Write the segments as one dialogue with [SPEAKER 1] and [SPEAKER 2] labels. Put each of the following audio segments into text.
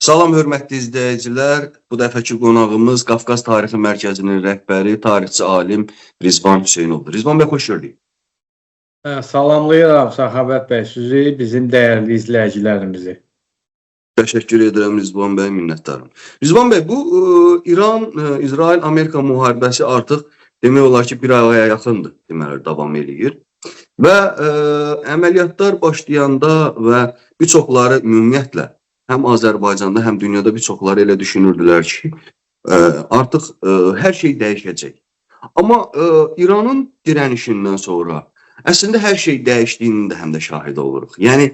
[SPEAKER 1] Salam hörmətli izləyicilər. Bu dəfəki qonağımız Qafqaz Tarixi Mərkəzinin rəhbəri, tarixçi alim Rizvan Hüseynovdur. Rizvan bəy, xoş gördük.
[SPEAKER 2] Salamlayıram Səxavət bəy sizi, bizim dəyərli izləyicilərimizi.
[SPEAKER 1] Təşəkkür edirəm Rizvan bəy, minnətdaram. Rizvan bəy, bu İran, İsrail, Amerika müharibəsi artıq demək olar ki, bir aya yaxındır, deməli davam eləyir. Və əməliyyatlar başlayanda və bir çoxları ümumiyyətlə həm Azərbaycanda, həm dünyada bir çoxları elə düşünürdülər ki, artıq hər şey dəyişəcək. Amma İranın dirənişindən sonra əslində hər şey dəyişdiyinin də həm də şahidi oluruq. Yəni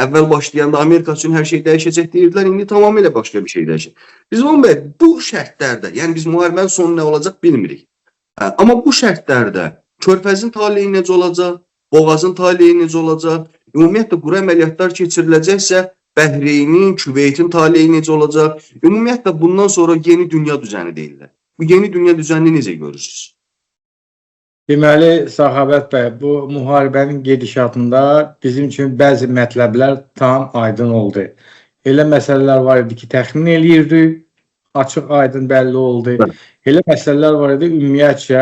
[SPEAKER 1] əvvəl başlayanda Amerika üçün hər şey dəyişəcək deyirdilər, indi tamamilə başqa bir şey dəyişir. Rizvan bəy, bu şərtlərdə, yəni biz müharibənin sonu nə olacaq bilmirik. Amma bu şərtlərdə Körfəzin taleyi necə olacaq, Boğazın taleyi necə olacaq, ümumiyyətlə quru əməliyyatlar keçiriləcəksə, Bəhreynin, Küveytin taleyi necə olacaq? Ümumiyyətlə bundan sonra yeni dünya düzəni deyirlər. Bu yeni dünya düzənini necə görürsünüz?
[SPEAKER 2] Deməli, Səxavət bəy, bu müharibənin gedişatında bizim üçün bəzi mətləblər tam aydın oldu. Elə məsələlər var idi ki, təxmin eləyirdik, açıq aydın bəlli oldu.
[SPEAKER 1] Bəli.
[SPEAKER 2] Elə məsələlər var idi, ümumiyyətcə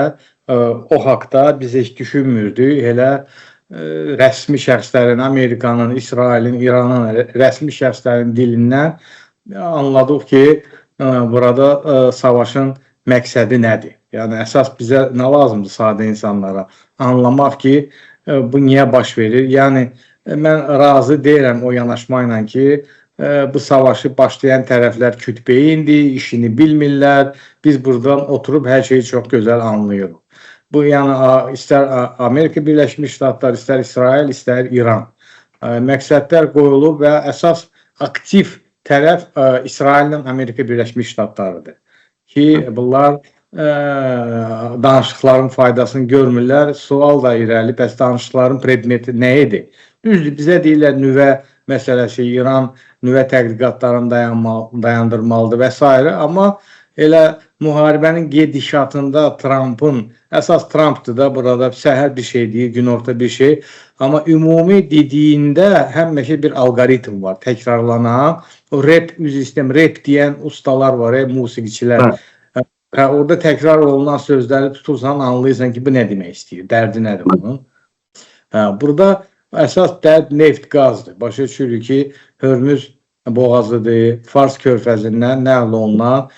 [SPEAKER 2] o haqda biz heç düşünmürdük. Elə rəsmi şəxslərin, Amerikanın, İsrailin, İranın rəsmi şəxslərin dilindən anladıq ki, burada savaşın məqsədi nədir? Yəni əsas bizə nə lazımdır sadə insanlara? Anlamaq ki, bu niyə baş verir? Yəni mən razı deyiləm o yanaşma ilə ki, bu savaşı başlayan tərəflər kütbeyindir, işini bilmirlər. Biz buradan oturub hər şeyi çox gözəl anlayırıq. Bu yəni istər Amerika Birləşmiş Ştatları, istər İsrail, istər İran. Məqsədlər qoyulub və əsas aktiv tərəf İsraillə Amerika Birləşmiş Ştatlarıdır. Ki bunlar danışıqların faydasını görmürlər. Sual da irəli, bəs danışıqların predmeti nə idi? Düzdür, bizə deyirlər nüvə məsələsi, İran nüvə tədqiqatlarını dayandırmalıdır və s. Amma elə müharibənin gedişatında Trumpın, əsas Trumpdır da burada, səhər bir şey deyir, günorta bir şey. Amma ümumi dediyində həmişə bir alqoritm var, təkrarlanan. O rap, üzr istəyirəm, rap deyən ustalar var, musiqiçilər. Hə, orada təkrar olunan sözləri tutursan, anlayırsan ki, bu nə demək istəyir, dərdi nədir bunun. Hə, burada əsas dərd neft qazdır. Başa düşürük ki, Hörmüz boğazıdır, Fars körfəzindən nəql olunan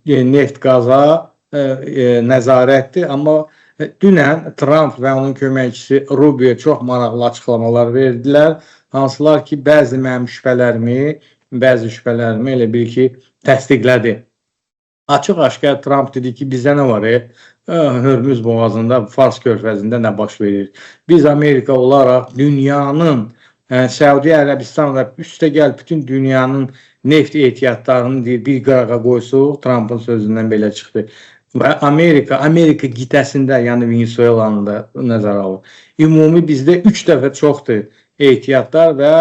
[SPEAKER 2] neft qaza nəzarətdir. Amma dünən Trump və onun köməkçisi Rubio çox maraqlı açıqlamalar verdilər. Hansılar ki, bəzi mənim şübhələrimi elə bil ki, təsdiqlədi. Açıq-aşkar Trump dedi ki, bizdə nə var? Hörmüz boğazında, Fars körfəzində nə baş verir? Biz Amerika olaraq dünyanın, Səudiyyə Ərəbistan və üstəgəl bütün dünyanın neft ehtiyatlarını deyir, bir qırağa qoysuq, Trumpın sözündən belə çıxdı. Və Amerika qitəsində, yəni Venezuelanı da nəzərə alır. Ümumi bizdə 3 dəfə çoxdur ehtiyatlar və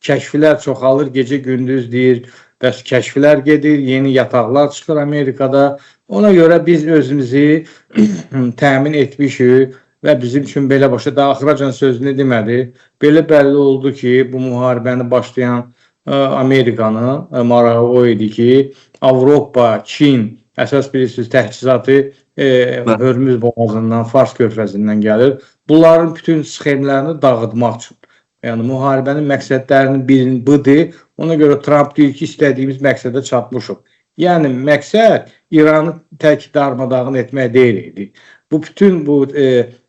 [SPEAKER 2] kəşflər çoxalır, gecə-gündüz deyir. Bəs kəşflər gedir, yeni yataqlar çıxır Amerikada. Ona görə biz özümüzü təmin etmişik və bizim üçün belə başa da axıracan sözünü demədi. Belə bəlli oldu ki, bu müharibəni başlayan Amerikanın marağı o idi ki, Avropa, Çin, əsas bilirsiniz təchizatı Hörmüz boğazından, Fars körfəzindən gəlir. Bunların bütün sxemlərini dağıtmaq üçün. Yəni müharibənin məqsədlərinin biri budur. Ona görə Trump deyir ki, istədiyimiz məqsədə çatmışıq. Yəni məqsəd İranı tək darmadağın etmək deyil idi. Bu bütün bu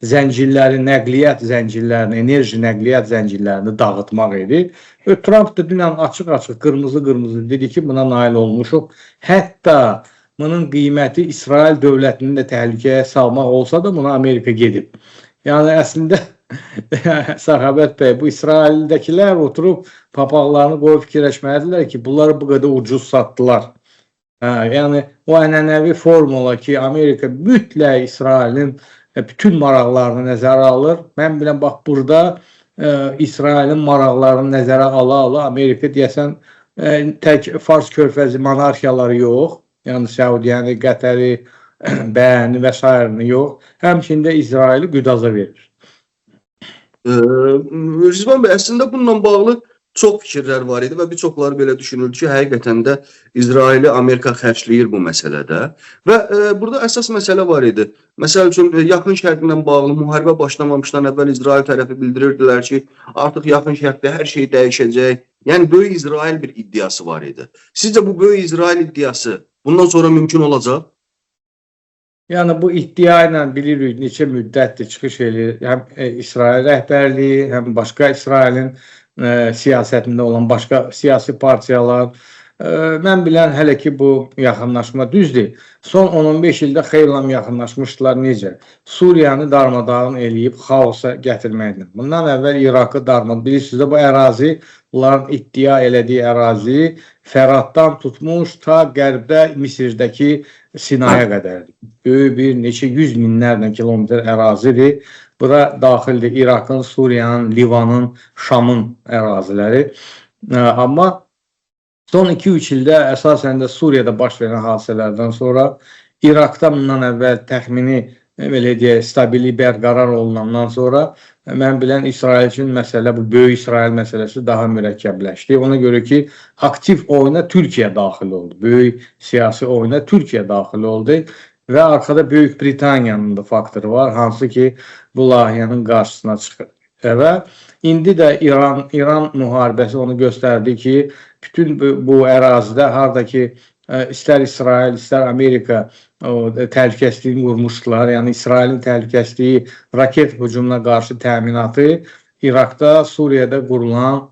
[SPEAKER 2] zəncirləri, nəqliyyat zəncirlərini, enerji nəqliyyat zəncirlərini dağıtmaq idi. Və Trump da dünən açıq-açıq qırmızı-qırmızı dedi ki, buna nail olmuşuq. Hətta bunun qiyməti İsrail dövlətini də təhlükəyə salmaq olsa da buna Amerika gedib. Yəni əslində Səxavət bəy, bu İsraildəkilər oturub papaqlarını qoyub fikirləşməlidirlər ki, bunları bu qədər ucuz satdılar. Hə, yəni o ənənəvi formula ki, Amerika mütləq İsrailin bütün maraqlarını nəzərə alır. Mən biləm, bax burada İsrailin maraqlarını nəzərə ala-ala Amerika deyəsən tək Fars körfəzi monarxiyaları yox, yəni Səudiyyəni, Qətəri, Bəhəni və s. yox, həmçinin də İsraili qüdaza verir.
[SPEAKER 1] Rizvan bəy, əslində bununla bağlı çox fikirlər var idi və bir çoxları belə düşünürdü ki, həqiqətən də İsraili Amerika xərcləyir bu məsələdə. Və burada əsas məsələ var idi. Məsəl üçün Yaxın Şərqlə bağlı müharibə başlamamışdan əvvəl İsrail tərəfi bildirirdilər ki, artıq Yaxın Şərqdə hər şey dəyişəcək. Yəni böyük İsrail bir iddiası var idi. Sizcə bu böyük İsrail iddiası bundan sonra mümkün olacaq?
[SPEAKER 2] Yəni bu iddia ilə bilirik neçə müddətdir çıxış eləyir həm İsrail rəhbərliyi, həm başqa İsrailin siyasətində olan başqa siyasi partiyalar. Mən bilən hələ ki bu yaxınlaşma düzdür. Son 10-15 ildə xeyli yaxınlaşmışdılar. Necə? Suriyanı darmadağın eləyib xaosa gətirməklə. Bundan əvvəl İraqı darmadağın. Bilirsiniz də bu ərazi, bunların iddia elədiyi ərazi Fəratdan tutmuş ta qərbdə Misirdəki Sinaya qədərdir. Böyük bir neçə yüz minlərlə kilometr ərazidir. Bura daxildir İraqın, Suriyanın, Livanın, Şamın əraziləri. Amma son 2-3 ildə əsasən də Suriyada baş verən hadisələrdən sonra İraqda bundan əvvəl təxmini belə deyək, stabillik bərqərar olunandan sonra mən bilən İsrail üçün məsələ, bu böyük İsrail məsələsi daha mürəkkəbləşdi. Ona görə ki, aktiv oyuna Türkiyə daxil oldu. Böyük siyasi oyuna Türkiyə daxil oldu və arxada Böyük Britaniyanın da faktoru var, hansı ki bu layihənin qarşısına çıxır. Və indi də İran müharibəsi onu göstərdi ki, bütün bu ərazidə harda ki istər İsrail, istər Amerika o təhlükəsizliyini qurmuşdular. Yəni İsrailin təhlükəsizliyi, raket hücumuna qarşı təminatı İraqda, Suriyada qurulan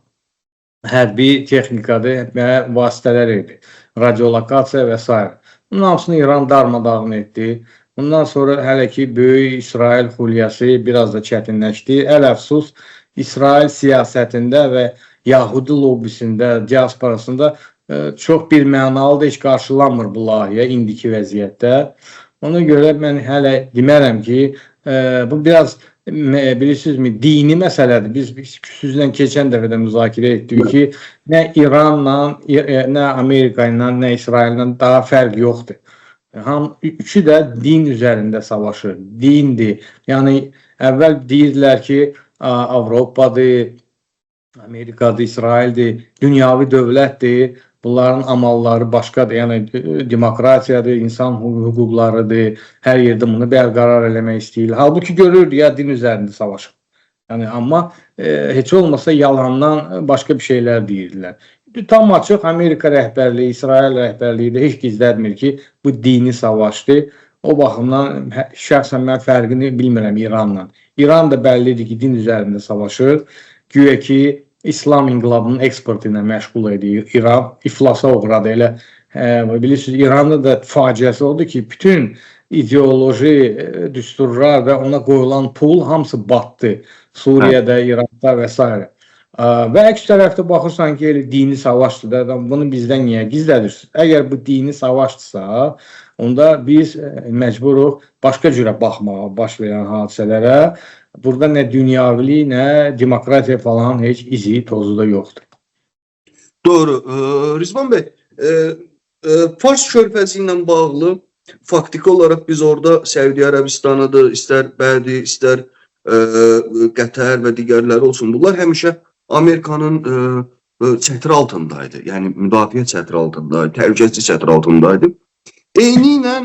[SPEAKER 2] hərbi texnikadır və vasitələr idi. Radiolokasiya və s. Bunun hamısını İran darmadağın etdi. Bundan sonra hələ ki böyük İsrail xülyası biraz da çətinləşdi. Əl-əfsus İsrail siyasətində və Yahudi lobbisində, diasporasında çox bir mənalı da heç qarşılanmır bu layihə indiki vəziyyətdə. Ona görə mən hələ demərəm ki, bu biraz bilirsinizmi, dini məsələdir. Biz sizlə keçən dəfə də müzakirə etdik ki, nə İranla, nə Amerika ilə, nə İsraillə daha fərq yoxdur. Ham üçü də din üzərində savaşır. Dindir. Yəni əvvəl deyirdilər ki, Avropadır, Amerikadır, İsraildir, dünyavi dövlətdir. Bunların amalları başqadır. Yəni demokratiyadır, insan hüquqlarıdır. Hər yerdə bunu bərqərar eləmək istəyirlər. Halbuki görürdü ya din üzərində savaşır. Yəni amma heç olmasa yalandan başqa bir şeylər deyirdilər. Tam açıq Amerika rəhbərliyi, İsrail rəhbərliyi də heç gizlətmir ki, bu dini savaşdır. O baxımdan şəxsən mən fərqini bilmirəm İranla. İran da bəllidir ki, din üzərində savaşır. Güya ki, İslam inqilabının eksportu ilə məşğul idi. İran iflasa uğradı. Elə bilirsiniz, İranda da faciəsi oldu ki, bütün ideoloji düsturlar və ona qoyulan pul hamısı batdı. Suriyədə, İraqda və s. Və əks tərəfdə baxırsan ki, elə dini savaşdır da, bunu bizdən niyə gizlədirsiniz? Əgər bu dini savaşdırsa, onda biz məcburuq başqa cürə baxmağa baş verən hadisələrə. Burada nə dünyavilik, nə demokratiya falan heç izi, tozu da yoxdur.
[SPEAKER 1] Doğru. Rizvan bəy, Fars körfəzi ilə bağlı faktiki olaraq biz orada Səudiyyə Ərəbistanıdır, istər Bədi, istər Qətər və digərləri olsun. Bunlar həmişə Amerikanın çətri altındaydı. Yəni müdafiə çətri altındaydı, təhlükəsizlik çətri altındaydı. Eyni ilə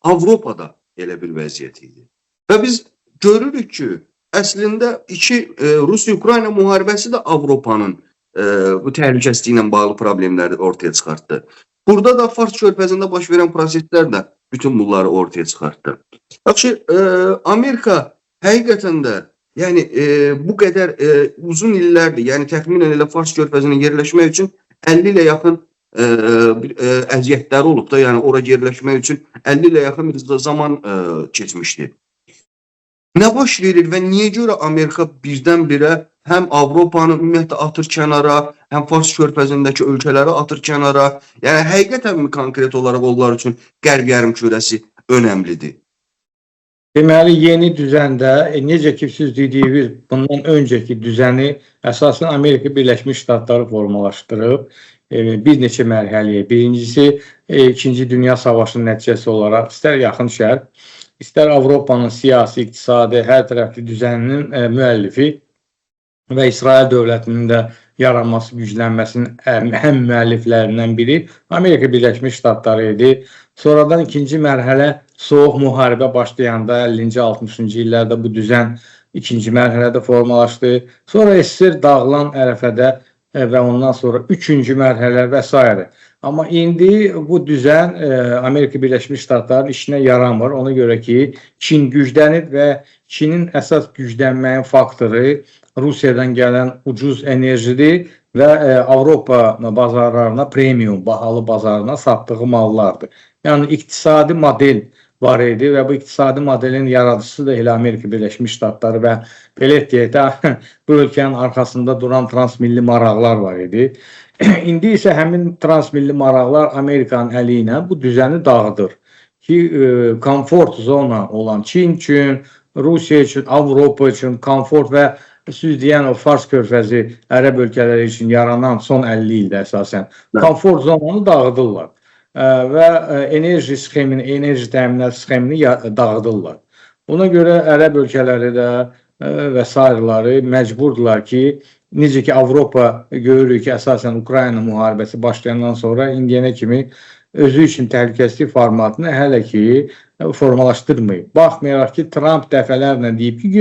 [SPEAKER 1] Avropada elə bir vəziyyət idi. Və biz görürük ki, əslində iki Rusiya-Ukrayna müharibəsi də Avropanın bu təhlükəsizliklə bağlı problemləri ortaya çıxartdı. Burada da Fars körfəzində baş verən proseslər də bütün bunları ortaya çıxartdı. Yaxşı, Amerika həqiqətən də yəni bu qədər uzun illərdir, yəni təxminən elə Fars körfəzinə yerləşmək üçün 50 ilə yaxın bir əziyyətləri olub da, yəni ora yerləşmək üçün 50 ilə yaxın bir zaman keçmişdi. Nə baş verir və niyə görə Amerika birdən-birə həm Avropanı ümumiyyətlə atır kənara, həm Fars körfəzindəki ölkələri atır kənara? Yəni həqiqətənmi konkret olaraq onlar üçün Qərb yarımkürəsi önəmlidir?
[SPEAKER 2] Deməli, yeni düzəndə, necə ki siz dediyiniz, bundan öncəki düzəni əsasən Amerika Birləşmiş Ştatları formalaşdırıb bir neçə mərhələyə. Birincisi, İkinci Dünya Savaşının nəticəsi olaraq istər Yaxın Şərq, istər Avropanın siyasi, iqtisadi, hər tərəfli düzəninin müəllifi və İsrail dövlətinin də yaranması, güclənməsinin ən müəlliflərindən biri Amerika Birləşmiş Ştatları idi. Sonradan ikinci mərhələ soyuq müharibə başlayanda 50-ci, 60-cı illərdə bu düzən ikinci mərhələdə formalaşdı. Sonra SSR dağılan ərəfədə və ondan sonra üçüncü mərhələ və s. Amma indi bu düzən Amerika Birləşmiş Ştatlarının işinə yaramır. Ona görə ki, Çin güclənib və Çinin əsas güclənməyin faktoru Rusiyadan gələn ucuz enerjidir və Avropa bazarlarına, premium, bahalı bazarına satdığı mallardır. Yəni iqtisadi model var idi və bu iqtisadi modelin yaradıcısı da elə Amerika Birləşmiş Ştatları və belə deyək də bu ölkənin arxasında duran transmilli maraqlar var idi. İndi isə həmin transmilli maraqlar Amerikanın əli ilə bu düzəni dağıdır ki, komfort zona olan Çin üçün, Rusiya üçün, Avropa üçün komfort və siz deyən o Fars körfəzi ərəb ölkələri üçün yaranan son 50 ildə əsasən komfort zonanı dağıdırlar. Və enerji sxemini, enerji təminat sxemini dağıdırlar. Ona görə ərəb ölkələri də və sairələri məcburdular ki, necə ki Avropa görürük ki, əsasən Ukrayna müharibəsi başlayandan sonra indiyənə kimi özü üçün təhlükəsizlik formatını hələ ki formalaşdırmayıb. Baxmayaraq ki, Tramp dəfələrlə deyib ki,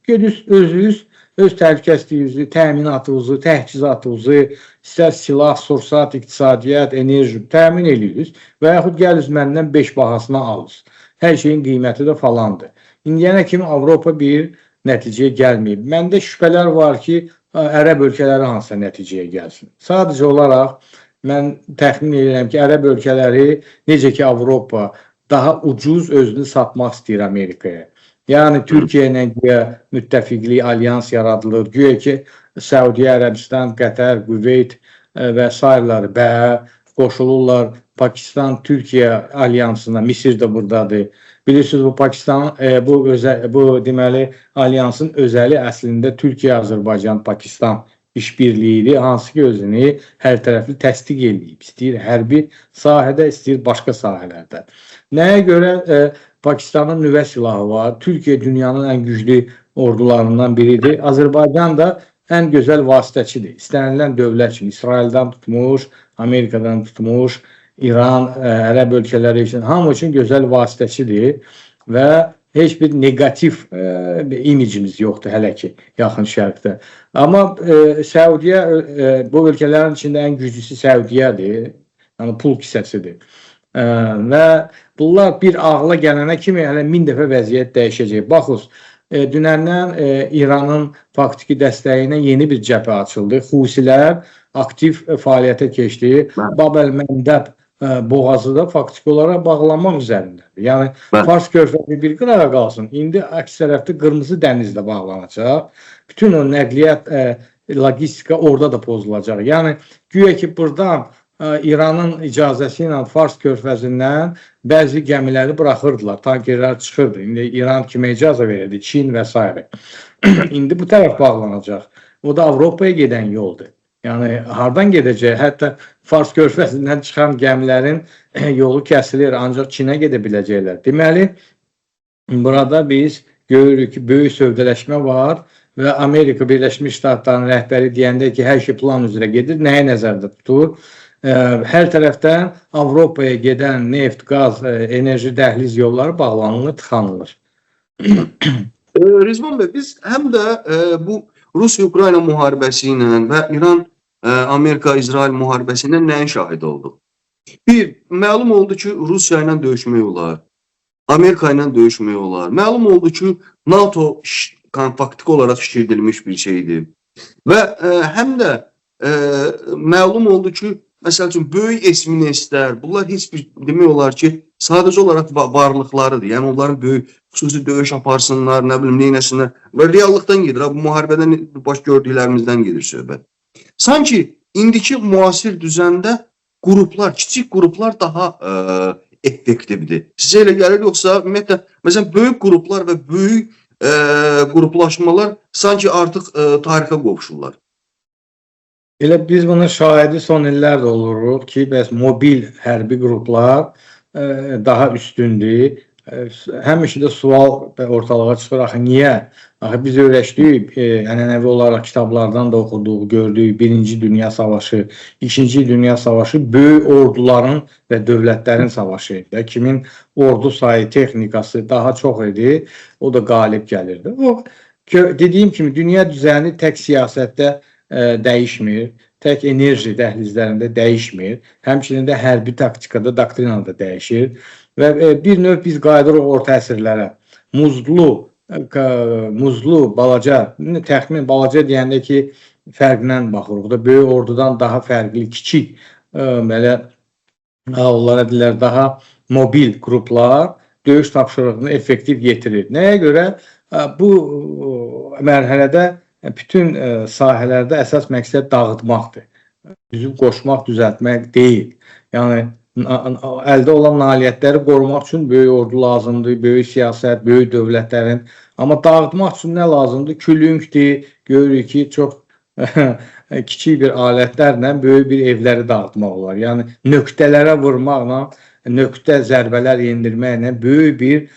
[SPEAKER 2] gediz özünüz öz təhlükəsizliyinizi, təminatınızı, təchizatınızı, istər silah, sursat, iqtisadiyyat, enerji təmin edirsiniz və yaxud gəliniz məndən 5 bahasına alırsınız. Hər şeyin qiyməti də falandır. İndiyənə kimi Avropa bir nəticəyə gəlməyib. Məndə şübhələr var ki, ərəb ölkələri hansısa nəticəyə gəlsin. Sadəcə olaraq mən təxmin edirəm ki, ərəb ölkələri necə ki Avropa daha ucuz özünü satmaq istəyir Amerikaya. Yəni Türkiyə ilə güya müttəfiqlik, alyans yaradılır. Güya ki Səudiyyə Ərəbistan, Qətər, Qüveyt və sairələri qoşulurlar Pakistan Türkiyə alyansına. Misir də buradadır. Bilirsiniz bu Pakistan bu deməli alyansın özəli əslində Türkiyə, Azərbaycan, Pakistan işbirliyidir, hansı ki özünü hər tərəfli təsdiq eləyib. İstəyir hərbi sahədə, istəyir başqa sahələrdə. Nəyə görə Pakistanın nüvə silahı var? Türkiyə dünyanın ən güclü ordularından biridir. Azərbaycan da ən gözəl vasitəçidir. İstənilən dövlət üçün İsraildən tutmuş, Amerikadan tutmuş, İran, ərəb ölkələri üçün hamı üçün gözəl vasitəçidir və heç bir neqativ imicimiz yoxdur hələ ki Yaxın Şərqdə. Amma Səudiyyə bu ölkələrin içində ən güclüsü Səudiyyədir. Yəni pul kisəsidir. Və bunlar bir ağla gələnə kimi hələ min dəfə vəziyyət dəyişəcək. Baxın, dünəndən İranın faktiki dəstəyi ilə yeni bir cəbhə açıldı. Xusilər aktiv fəaliyyətə keçdi. Bab-əl-Məndəb boğazı da faktiki olaraq bağlanmaq üzərindədir. Yəni Fars körfəzi bir qırağa qalsın. İndi əks tərəfdə Qırmızı dənizlə bağlanacaq. Bütün o nəqliyyat, logistika orada da pozulacaq. Yəni güya ki buradan İranın icazəsi ilə Fars körfəzindən bəzi gəmiləri buraxırdılar, tankerlər çıxırdı. İndi İran kimə icazə verirdi? Çin və s. İndi bu tərəf bağlanacaq. O da Avropaya gedən yoldur. Yəni hardan gedəcək? Hətta Fars körfəzindən çıxan gəmilərin yolu kəsilir, ancaq Çinə gedə biləcəklər. Deməli, burada biz görürük ki, böyük sövdələşmə var və Amerika Birləşmiş Ştatlarının rəhbəri deyəndə ki, hər şey plan üzrə gedir, nəyi nəzərdə tutur? Hər tərəfdən Avropaya gedən neft, qaz, enerji dəhliz yolları bağlanılır, tıxanılır.
[SPEAKER 1] Rizvan bəy, biz həm də bu Rusiya-Ukrayna müharibəsi ilə və İran Amerika İsrail müharibəsi ilə nəyin şahidi olduq? Bir, məlum oldu ki, Rusiya ilə döyüşmək olar. Amerika ilə döyüşmək olar. Məlum oldu ki, NATO faktiki olaraq şişirdilmiş bir şeydir. Və həm də məlum oldu ki, məsəl üçün böyük esmineslər, bunlar heç bir demək olar ki, sadəcə olaraq varlıqlarıdır. Yəni onların böyük xüsusi döyüş aparsınlar, nə bilim, neynəsinlər. Və reallıqdan gedir. Ha, bu müharibədən baş gördüklərimizdən gedir söhbət. Sanki indiki müasir düzəndə qruplar, kiçik qruplar daha effektivdir. Sizə elə gəlir yoxsa ümumiyyətlə məsələn böyük qruplar və böyük qruplaşmalar sanki artıq tarixə qovuşurlar.
[SPEAKER 2] Elə biz bunun şahidi son illərdə oluruq ki, bəs mobil hərbi qruplar daha üstündür. Həmişə də sual ortalığa çıxır, axı niyə Axı biz öyrəşdik, ənənəvi olaraq kitablardan da oxuduq, gördük, Birinci Dünya Savaşı, İkinci Dünya Savaşı böyük orduların və dövlətlərin savaşı idi. Kimin ordu sayı, texnikası daha çox idi, o da qalib gəlirdi. O dediyim kimi dünya düzəni tək siyasətdə dəyişmir, tək enerji dəhlizlərində dəyişmir, həmçinin də hərbi taktikada, doktrinada dəyişir və bir növ biz qayıdırıq orta əsrlərə. Muzlu, balaca, təxmin balaca deyəndə ki, fərqlə baxırıq da, böyük ordudan daha fərqli, kiçik, belə onlara deyirlər, daha mobil qruplar döyüş tapşırığını effektiv yetirir. Nəyə görə? Bu mərhələdə bütün sahələrdə əsas məqsəd dağıtmaqdır. Düzüb qoşmaq, düzəltmək deyil. Yəni əldə olan nailiyyətləri qorumaq üçün böyük ordu lazımdır, böyük siyasət, böyük dövlətlərin. Amma dağıtmaq üçün nə lazımdır? Külüngdir. Görürük ki, çox kiçik bir alətlərlə böyük bir evləri dağıtmaq olar. Yəni nöqtələrə vurmaqla, nöqtə zərbələr endirməklə böyük bir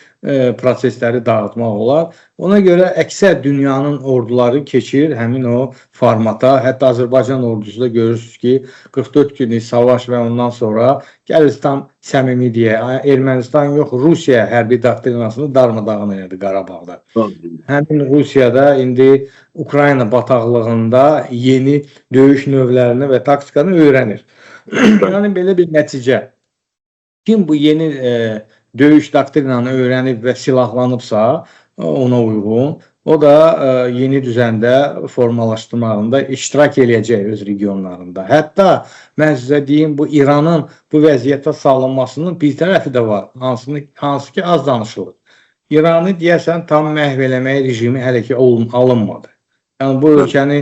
[SPEAKER 2] prosesləri dağıtmaq olar. Ona görə əksər dünyanın orduları keçir həmin o formata. Hətta Azərbaycan ordusu da görürsünüz ki, 44 günlük savaş və ondan sonra gəlir tam səmimi deyə, Ermənistan yox, Rusiya hərbi doktrinasını darmadağın elədi Qarabağda. Həmin Rusiyada indi Ukrayna bataqlığında yeni döyüş növlərini və taktikanı öyrənir. Yəni belə bir nəticə. Kim bu yeni döyüş doktrinanı öyrənib və silahlanıbsa ona uyğun, o da yeni düzəndə formalaşdırmağında iştirak eləyəcək öz regionlarında. Hətta mən sizə deyim, bu İranın bu vəziyyətə salınmasının bir tərəfi də var, hansı ki az danışılır. İranı deyəsən tam məhv eləmək rejimi hələ ki alınmadı. Yəni bu ölkəni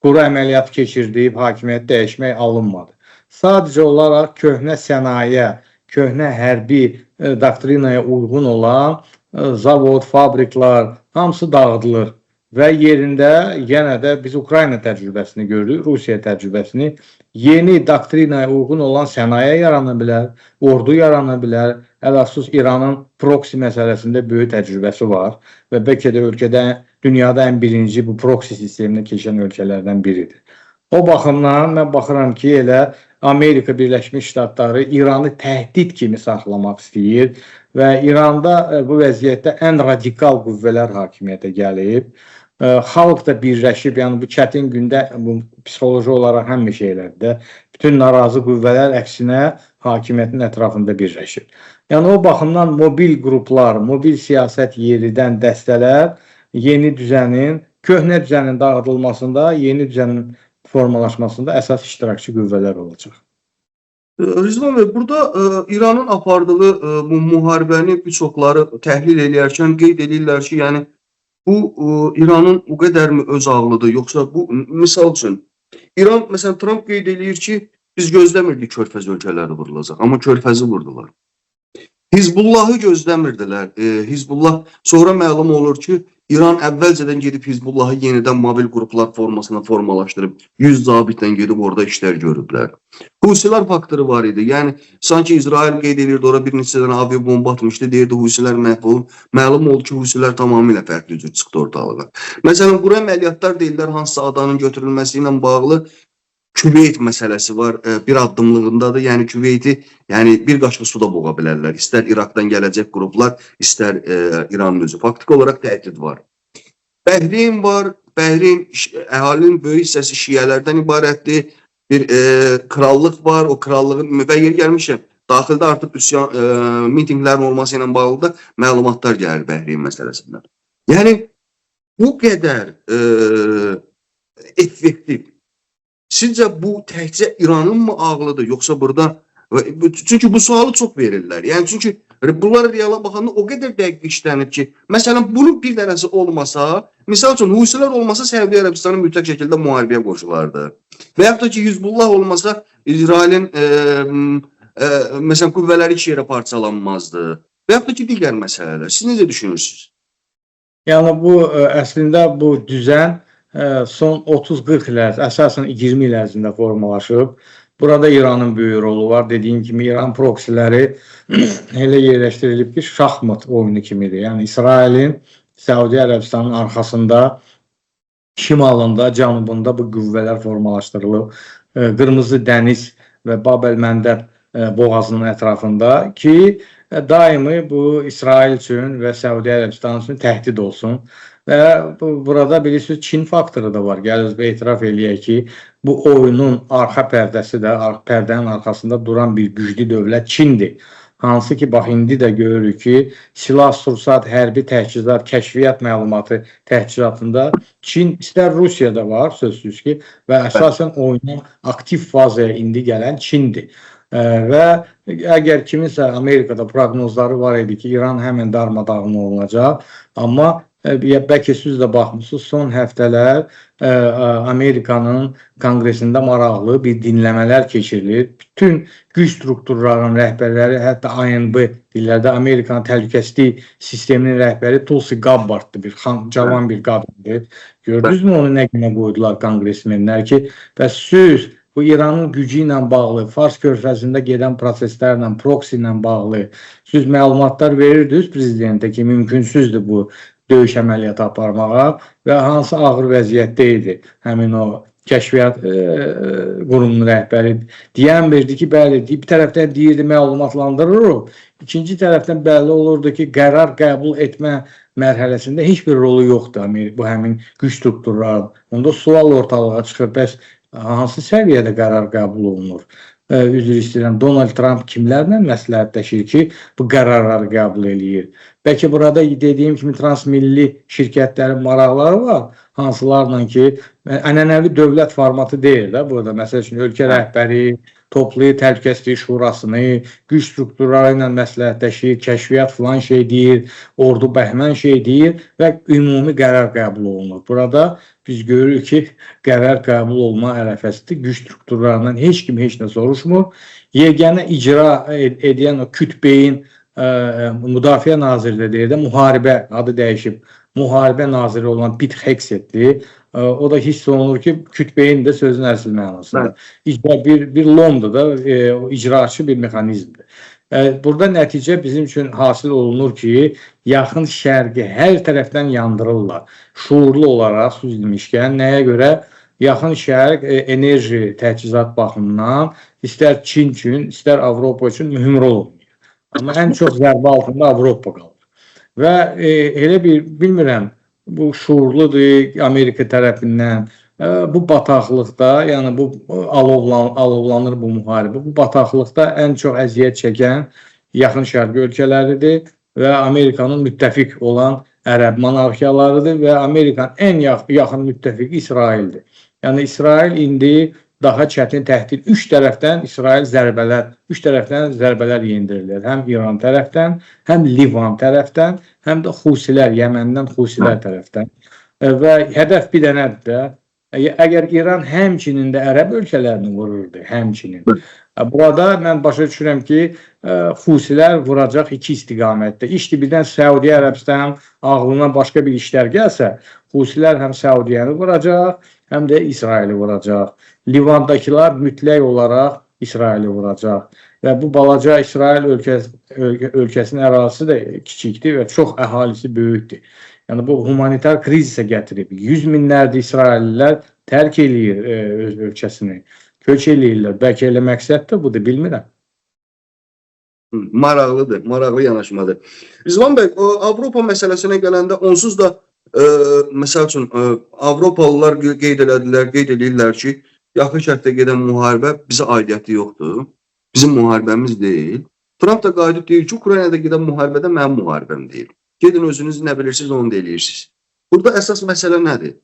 [SPEAKER 2] quru əməliyyat keçirdib, hakimiyyət dəyişmək alınmadı. Sadəcə olaraq köhnə sənaye, köhnə hərbi doktrinaya uyğun olan zavod, fabriklər hamısı dağıdılır və yerində yenə də biz Ukrayna təcrübəsini görürük, Rusiya təcrübəsini. Yeni doktrinaya uyğun olan sənaye yarana bilər, ordu yarana bilər. Ələxsus İranın proksi məsələsində böyük təcrübəsi var və bəlkə də ölkədə, dünyada ən birinci bu proksi sisteminə keçən ölkələrdən biridir. O baxımdan mən baxıram ki, elə Amerika Birləşmiş Ştatları İranı təhdid kimi saxlamaq istəyir və İranda bu vəziyyətdə ən radikal qüvvələr hakimiyyətə gəlib. Xalq da birləşib, yəni bu çətin gündə bu psixoloji olaraq həmişə elədir də. Bütün narazı qüvvələr əksinə hakimiyyətin ətrafında birləşir. Yəni o baxımdan mobil qruplar, mobil siyasət yeridən dəstələr yeni düzənin, köhnə düzənin dağıdılmasında, yeni düzənin formalaşmasında əsas iştirakçı qüvvələr olacaq.
[SPEAKER 1] Rizvan bəy, burada İranın apardığı bu müharibəni bir çoxları təhlil eləyərkən qeyd edirlər ki, yəni bu İranın o qədərmi öz ağlıdır, yoxsa bu misal üçün İran, məsələn Tramp qeyd eləyir ki, biz gözləmirdik Körfəz ölkələri vurulacaq, amma Körfəzi vurdular. Hizbullahı gözləmirdilər. Hizbullah sonra məlum olur ki, İran əvvəlcədən gedib Hizbullahı yenidən mobil qruplar formasına formalaşdırıb 100 zabitlə gedib orada işlər görüblər. Husilər faktoru var idi. Yəni sanki İsrail qeyd edirdi, ora bir neçə dənə avia bomba atmışdı, deyirdi Husilər məhv olub. Məlum oldu ki, Husilər tamamilə fərqli cür çıxdı ortalığa. Məsələn, quru əməliyyatlar deyirlər hansısa adanın götürülməsi ilə bağlı Küveyt məsələsi var, bir addımlığındadır. Yəni Küveyti, yəni bir qaşıq suda boğa bilərlər. İstər İraqdan gələcək qruplar, istər İranın özü. Faktiki olaraq təhdid var. Bəhreyn var. Bəhreyn əhalinin böyük hissəsi şiələrdən ibarətdir. Bir krallıq var. O krallığın və yeri gəlmişəm. Daxildə artıq üsyan, mitinqlərin olması ilə bağlı da məlumatlar gəlir Bəhreyn məsələsindən. Yəni bu qədər effektiv. Sizcə bu təkcə İranın mı ağlıdır, yoxsa burada çünki bu sualı çox verirlər. Yəni çünki bunlar reala baxanda o qədər dəqiq işlənib ki, məsələn bunun bir dənəsi olmasa, misal üçün Husilər olmasa Səudiyyə Ərəbistanı mütləq şəkildə müharibəyə qoşulardı. Və yaxud da ki Hizbullah olmasa İsrailin məsələn qüvvələri iki yerə parçalanmazdı. Və yaxud da ki digər məsələlər. Siz necə düşünürsünüz?
[SPEAKER 2] Yəni bu əslində bu düzən son 30-40 il ərzində, əsasən 20 il ərzində formalaşıb. Burada İranın böyük rolu var. Dediyim kimi İran proksiləri elə yerləşdirilib ki, şahmat oyunu kimidir. Yəni İsrailin Səudiyyə Ərəbistanının arxasında, şimalında, cənubunda bu qüvvələr formalaşdırılıb. Qırmızı Dəniz və Bab-el-Məndəb boğazının ətrafında ki, daimi bu İsrail üçün və Səudiyyə Ərəbistanı üçün təhdid olsun. Və burada bilirsiniz Çin faktoru da var. Gəlir bir etiraf eləyək ki, bu oyunun arxa pərdəsi də, pərdənin arxasında duran bir güclü dövlət Çindir. Hansı ki, bax indi də görürük ki, silah-sursat, hərbi təchizat, kəşfiyyat məlumatı təchizatında Çin, istər Rusiyada var, sözsüz ki, və əsasən oyuna aktiv fazaya indi gələn Çindir. Və əgər kiminsə Amerikada proqnozları var idi ki, İran həmən darmadağın olunacaq, amma bəlkə siz də baxmısınız, son həftələr Amerikanın konqresində maraqlı bir dinləmələr keçirilir. Bütün güc strukturlarının rəhbərləri, hətta ANB dillərdə Amerikanın təhlükəsizlik sisteminin rəhbəri Tulsi Gabbarddır, bir cavan bir qadındır. Gördünüzmü onu nə günə qoydular konqresmenlər ki, bəs siz bu İranın gücü ilə bağlı, Fars körfəzində gedən proseslərlə, proksi ilə bağlı siz məlumatlar verirdiniz prezidentə ki, mümkünsüzdür bu döyüş əməliyyatı aparmağa və hansı ağır vəziyyətdə idi həmin o kəşfiyyat qurumunun rəhbəri deyən verdi ki, bəli, bir tərəfdən deyirdi məlumatlandırırıq, ikinci tərəfdən bəlli olurdu ki, qərar qəbul etmə mərhələsində heç bir rolu yoxdur bu həmin güc strukturların. Onda sual ortalığa çıxır, bəs hansı səviyyədə qərar qəbul olunur? Üzr istəyirəm, Donald Trump kimlərlə məsləhətləşir ki, bu qərarları qəbul eləyir? Bəlkə burada dediyim kimi transmilli şirkətlərin maraqları var, hansılarla ki, ənənəvi dövlət formatı deyil də burada. Məsəl üçün, ölkə rəhbəri toplayır Təhlükəsizlik Şurasını, güc strukturları ilə məsləhətləşir, kəşfiyyat filan şey deyir, ordu bəhmən şey deyir və ümumi qərar qəbul olunur. Burada biz görürük ki, qərar qəbul olma ərəfəsidir. Güc strukturlarından heç kim heç nə soruşmur. Yeganə icra edən o Kütbeyin Müdafiə naziri də deyir də, müharibə adı dəyişib. Müharibə naziri olan Pete Hegseth'dir. O da hiss olunur ki, Kütbeyin də sözün əsl mənasında. İcra bir lomdur da, icraçı bir mexanizmdir. Burada nəticə bizim üçün hasil olunur ki, Yaxın Şərqi hər tərəfdən yandırırlar. Şuurlu olaraq söz demişkən, nəyə görə? Yaxın Şərq enerji təchizat baxımından istər Çin üçün, istər Avropa üçün mühüm rol oynayır. Amma ən çox zərbə altında Avropa qalır. Və elə bir, bilmirəm, bu şuurludur Amerika tərəfindən, bu bataqlıqda, yəni bu alovlanır bu müharibə, bu bataqlıqda ən çox əziyyət çəkən Yaxın Şərq ölkələridir və Amerikanın müttəfiq olan Ərəb monarxiyalarıdır və Amerikanın ən yaxın müttəfiqi İsraildir. Yəni İsrail indi daha çətin təhdid. Üç tərəfdən İsrail zərbələr, üç tərəfdən zərbələr yendirilir. Həm İran tərəfdən, həm Livan tərəfdən, həm də Xusilər, Yəməndən Xusilər tərəfdən. Və hədəf bir dənədir də. Əgər İran həmçinin də Ərəb ölkələrini vururdu, həmçinin. Burada mən başa düşürəm ki, Xusilər vuracaq iki istiqamətdə. İşdi birdən Səudiyyə Ərəbistanın ağlına başqa bir işlər gəlsə, Xusilər həm Səudiyyəni vuracaq, həm də İsraili vuracaq. Livandakılar mütləq olaraq İsraili vuracaq. Və bu balaca İsrail ölkəsinin ərazisi də kiçikdir və çox əhalisi böyükdür. Yəni bu humanitar krizisə gətirib. Yüz minlərdir İsraillilər tərk eləyir öz ölkəsini. Köç eləyirlər. Bəlkə elə məqsəd də budur, bilmirəm.
[SPEAKER 1] Maraqlıdır, maraqlı yanaşmadır. Rizvan bəy, o Avropa məsələsinə gələndə onsuz da məsəl üçün Avropalılar qeyd elədilər, qeyd eləyirlər ki, Yaxın Şərqdə gedən müharibə bizə aidiyyəti yoxdur. Bizim müharibəmiz deyil. Tramp da qayıdıb deyir ki, Ukraynada gedən müharibədə mənim müharibəm deyil. Gedin özünüz nə bilirsiniz, onu da eləyirsiniz. Burada əsas məsələ nədir?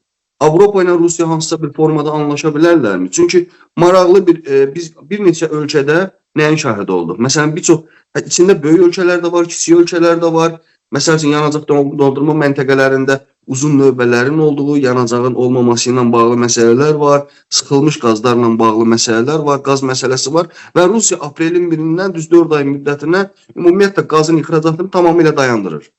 [SPEAKER 1] Avropa ilə Rusiya hansısa bir formada anlaşa bilərlərmi? Çünki maraqlı bir biz bir neçə ölkədə nəyin şahidi olduq? Məsələn, bir çox içində böyük ölkələr də var, kiçik ölkələr də var. Məsəl üçün yanacaq doldurma məntəqələrində uzun növbələrin olduğu, yanacağın olmaması ilə bağlı məsələlər var, sıxılmış qazlarla bağlı məsələlər var, qaz məsələsi var və Rusiya aprelin 1-dən düz 4 ay müddətinə ümumiyyətlə qazın ixracatını tamamilə dayandırır.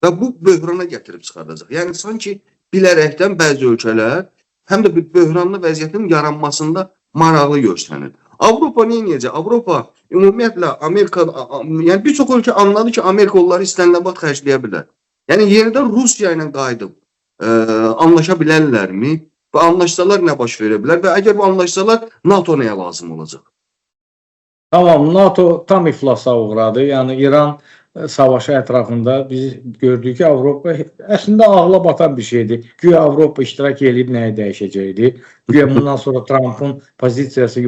[SPEAKER 1] Və bu böhrana gətirib çıxardacaq. Yəni sanki bilərəkdən bəzi ölkələr həm də bir böhranlı vəziyyətin yaranmasında maraqlı göstərir. Avropa nə edəcək? Avropa ümumiyyətlə Amerika, yəni bir çox ölkə anladı ki, Amerika onları istənilən vaxt xərcləyə bilər. Yəni yenidən Rusiya ilə qayıdıb anlaşa bilərlərmi? Və anlaşsalar nə baş verə bilər? Və əgər bu anlaşsalar NATO nəyə lazım olacaq?
[SPEAKER 2] Tamam, NATO tam iflasa uğradı. Yəni İran savaşı ətrafında biz gördük ki, Avropa əslində ağla batan bir şeydir. Güya Avropa iştirak eləyib nəyi dəyişəcəkdi? Güya bundan sonra Trumpın pozisiyası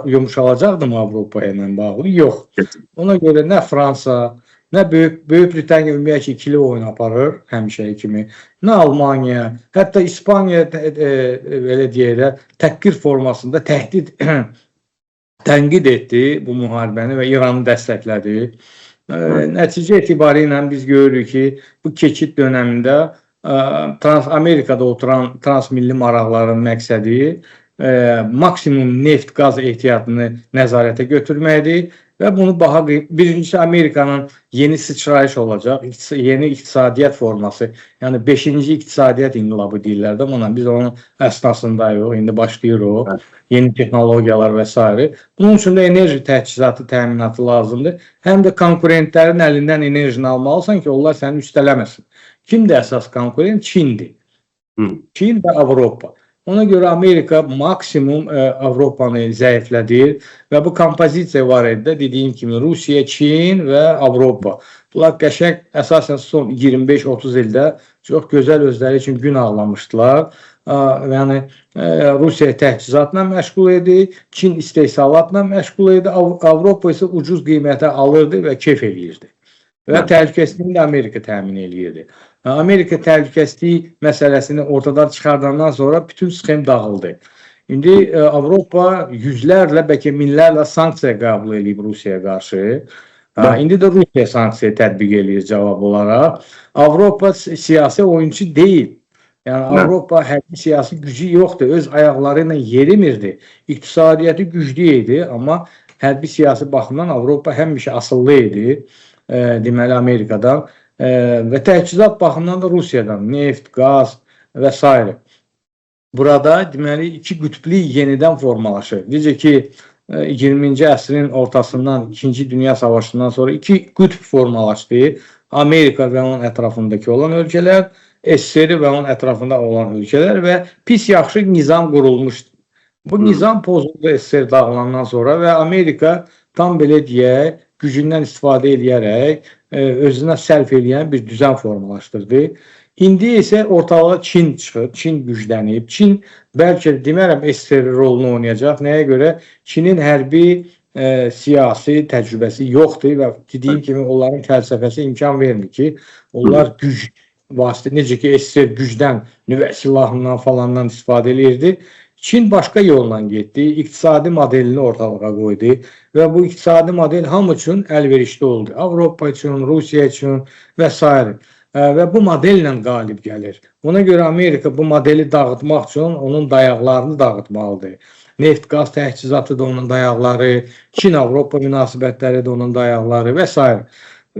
[SPEAKER 2] yumuşalacaqdı mı Avropa ilə bağlı? Yox. Ona görə nə Fransa, nə Böyük Britaniya ümumiyyətlə ikili oyun aparır həmişəki kimi, nə Almaniya, hətta İspaniya belə deyək də təhqir formasında təhdid tənqid etdi bu müharibəni və İranı dəstəklədi. Nəticə etibarı ilə biz görürük ki, bu keçid dönəmində Trans Amerikada oturan transmilli maraqların məqsədi maksimum neft, qaz ehtiyatını nəzarətə götürməkdir və bunu baha, birincisi Amerikanın yeni sıçrayış olacaq, yeni iqtisadiyyat forması, yəni 5-ci iqtisadiyyat inqilabı deyirlər də buna. Biz onun əsnasındayıq, indi başlayır o.
[SPEAKER 1] Evet.
[SPEAKER 2] Yeni texnologiyalar və s. Bunun üçün də enerji təchizatı təminatı lazımdır. Həm də konkurentlərin əlindən enerjini almalısan ki, onlar səni üstələməsin. Kimdir əsas konkurent? Çindir. Çin və Avropa. Ona görə Amerika maksimum Avropanı zəiflədir və bu kompozisiya var idi də, dediyim kimi Rusiya, Çin və Avropa. Bunlar qəşəng əsasən son 25-30 ildə çox gözəl özləri üçün gün ağlamışdılar. Yəni Rusiya təchizatla məşğul idi, Çin istehsalatla məşğul idi, Avropa isə ucuz qiymətə alırdı və kef eləyirdi. Və təhlükəsizliyini də Amerika təmin eləyirdi. Amerika təhlükəsizlik məsələsini ortadan çıxardandan sonra bütün sxem dağıldı. İndi Avropa yüzlərlə, bəlkə minlərlə sanksiya qəbul eləyib Rusiyaya qarşı. İndi də Rusiya sanksiya tətbiq eləyir cavab olaraq. Avropa siyasi oyunçu deyil. Yəni Avropa hərbi siyasi gücü yoxdur. Öz ayaqları ilə yerimirdi. İqtisadiyyatı güclü idi, amma hərbi siyasi baxımdan Avropa həmişə asılı idi. Deməli Amerikadan və təchizat baxımından da Rusiyadan, neft, qaz və s. Burada deməli iki qütblü yenidən formalaşır. Necə ki 20-ci əsrin ortasından, İkinci Dünya Savaşından sonra iki qütb formalaşdı. Amerika və onun ətrafındakı olan ölkələr, SSR və onun ətrafında olan ölkələr və pis yaxşı nizam qurulmuşdu. Bu nizam pozuldu SSR dağılandan sonra və Amerika tam belə deyək, gücündən istifadə eləyərək özünə sərf eləyən bir düzən formalaşdırdı. İndi isə ortalığa Çin çıxır, Çin güclənib. Çin bəlkə demərəm SSR rolunu oynayacaq. Nəyə görə? Çinin hərbi siyasi təcrübəsi yoxdur və dediyim kimi onların fəlsəfəsi imkan vermir ki, onlar güc vasitə, necə ki SSR gücdən, nüvə silahından falandan istifadə eləyirdi. Çin başqa yolla getdi, iqtisadi modelini ortalığa qoydu və bu iqtisadi model hamı üçün əlverişli oldu. Avropa üçün, Rusiya üçün və s. Və bu modellə qalib gəlir. Ona görə Amerika bu modeli dağıtmaq üçün onun dayaqlarını dağıtmalıdır. Neft, qaz təchizatı da onun dayaqları, Çin-Avropa münasibətləri də onun dayaqları və s.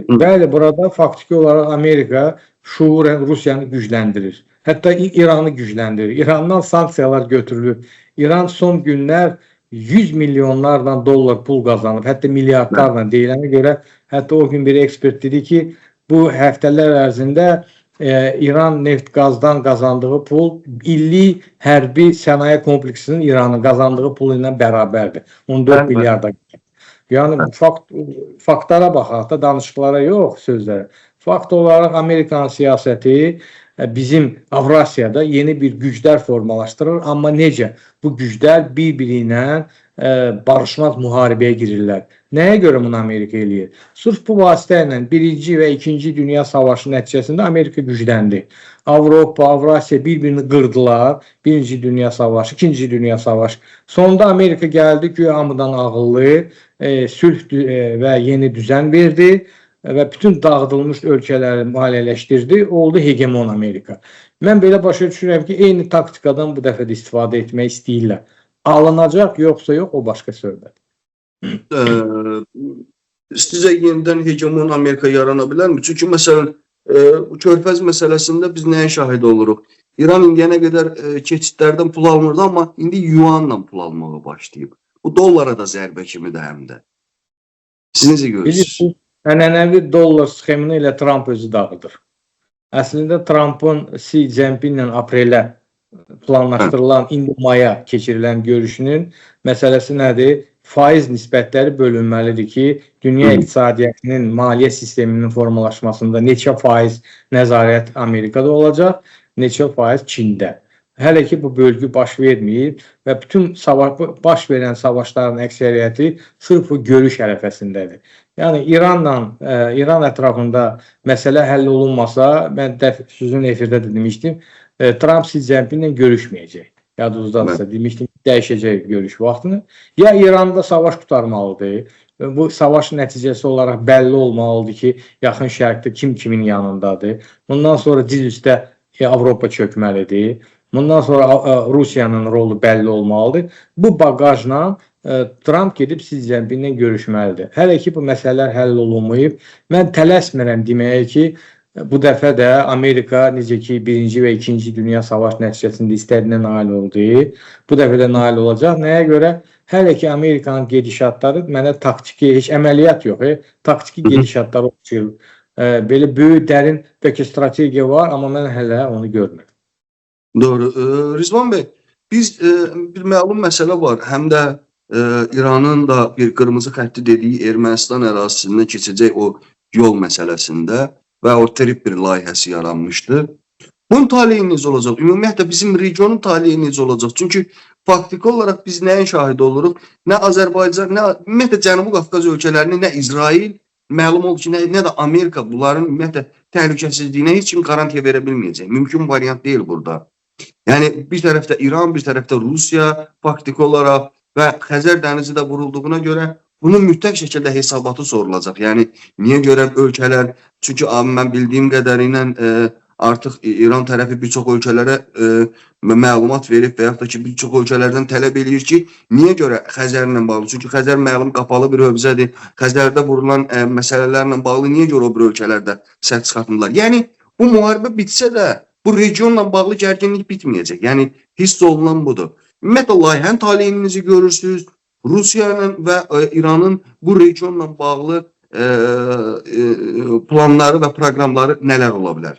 [SPEAKER 2] Bəli, burada faktiki olaraq Amerika şuurən Rusiyanı gücləndirir. Hətta İranı gücləndirir. İrandan sanksiyalar götürülüb. İran son günlər 100 milyonlarla dollar pul qazanıb, hətta milyardlarla deyilənə görə, hətta o gün bir ekspert dedi ki, bu həftələr ərzində İran neft qazdan qazandığı pul illik hərbi sənaye kompleksinin İranın qazandığı pul ilə bərabərdir. 14 milyarda. Yəni faktlara baxaq da, danışıqlara yox, sözlərə. Fakt olaraq Amerikan siyasəti bizim Avrasiyada yeni bir güclər formalaşdırır, amma necə? Bu güclər bir-biri ilə barışmaz müharibəyə girirlər. Nəyə görə bunu Amerika eləyir? Sırf bu vasitə ilə Birinci və İkinci Dünya Savaşı nəticəsində Amerika gücləndi. Avropa, Avrasiya bir-birini qırdılar. Birinci Dünya Savaşı, İkinci Dünya Savaşı. Sonunda Amerika gəldi, güya hamıdan ağıllı, sülh və yeni düzən verdi və bütün dağıdılmış ölkələri maliyyələşdirdi. Oldu hegemon Amerika. Mən belə başa düşürəm ki, eyni taktikadan bu dəfə də istifadə etmək istəyirlər. Alınacaq yoxsa yox, o başqa söhbət.
[SPEAKER 1] Sizə yenidən hegemon Amerika yarana bilərmi? Çünki məsələn, bu Körfəz məsələsində biz nəyə şahid oluruq? İran indiyənə qədər keçidlərdən pul almırdı, amma indi yuanla pul almağa başlayıb. Bu dollara da zərbə kimidir həm də. Siz necə görürsünüz?
[SPEAKER 2] Bilirsiniz, ənənəvi dollar sxemini elə Trump özü dağıdır. Əslində Trumpın Xi Jinpinglə aprelə planlaşdırılan, indi maya keçirilən görüşünün məsələsi nədir? Faiz nisbətləri bölünməlidir ki, dünya iqtisadiyyatının, maliyyə sisteminin formalaşmasında neçə faiz nəzarət Amerikada olacaq, neçə faiz Çində. Hələ ki bu bölgü baş verməyib və bütün baş verən savaşların əksəriyyəti sırf bu görüş ərəfəsindədir. Yəni İranla, İran ətrafında məsələ həll olunmasa, mən sizin efirdə də demişdim, Trump Xi Jinpinglə görüşməyəcək. Yadınızdadırsa demişdim ki, dəyişəcək görüş vaxtını. Ya İranda savaş qurtarmalıdır. Bu savaş nəticəsi olaraq bəlli olmalıdır ki, Yaxın Şərqdə kim kimin yanındadır. Bundan sonra diz üstə Avropa çökməlidir. Bundan sonra Rusiyanın rolu bəlli olmalıdır. Bu baqajla Trump gedib Xi Jinpinglə görüşməlidir. Hələ ki bu məsələlər həll olunmayıb. Mən tələsmirəm deməyə ki, bu dəfə də Amerika necə ki Birinci və İkinci Dünya Savaşı nəticəsində istədiyinə nail oldu, bu dəfə də nail olacaq. Nəyə görə? Hələ ki Amerikanın gedişatları mənə taktiki, heç əməliyyat yox, taktiki gedişatlar oxşayır. Belə böyük, dərin bəlkə strategiya var, amma mən hələ onu görmürəm.
[SPEAKER 1] Doğru. Rizvan bəy, biz bir məlum məsələ var. Həm də İranın da bir qırmızı xətti dediyi Ermənistan ərazisindən keçəcək o yol məsələsində və o trip bir layihəsi yaranmışdı. Bunun taleyi necə olacaq? Ümumiyyətlə bizim regionun taleyi necə olacaq? Çünki faktiki olaraq biz nəyin şahidi oluruq? Nə Azərbaycan, nə ümumiyyətlə Cənubi Qafqaz ölkələrini, nə İsrail, məlum oldu ki, nə də Amerika bunların ümumiyyətlə təhlükəsizliyinə heç kim qarantiya verə bilməyəcək. Mümkün variant deyil burada. Yəni bir tərəfdə İran, bir tərəfdə Rusiya faktiki olaraq və Xəzər dənizi də vurulduğuna görə bunun mütləq şəkildə hesabatı sorulacaq. Yəni niyə görə ölkələr, çünki abi mən bildiyim qədərilə artıq İran tərəfi bir çox ölkələrə məlumat verib və yaxud da ki bir çox ölkələrdən tələb eləyir ki, niyə görə Xəzərlə bağlı? Çünki Xəzər məlum qapalı bir hövzədir. Xəzərdə vurulan məsələlərlə bağlı niyə görə o bir ölkələrdə səs çıxartmırlar? Yəni bu müharibə bitsə də bu regionla bağlı gərginlik bitməyəcək. Yəni hiss olunan budur. Ümumiyyətlə layihənin taleyini görürsünüz. Rusiyanın və İranın bu regionla bağlı planları və proqramları nələr ola bilər?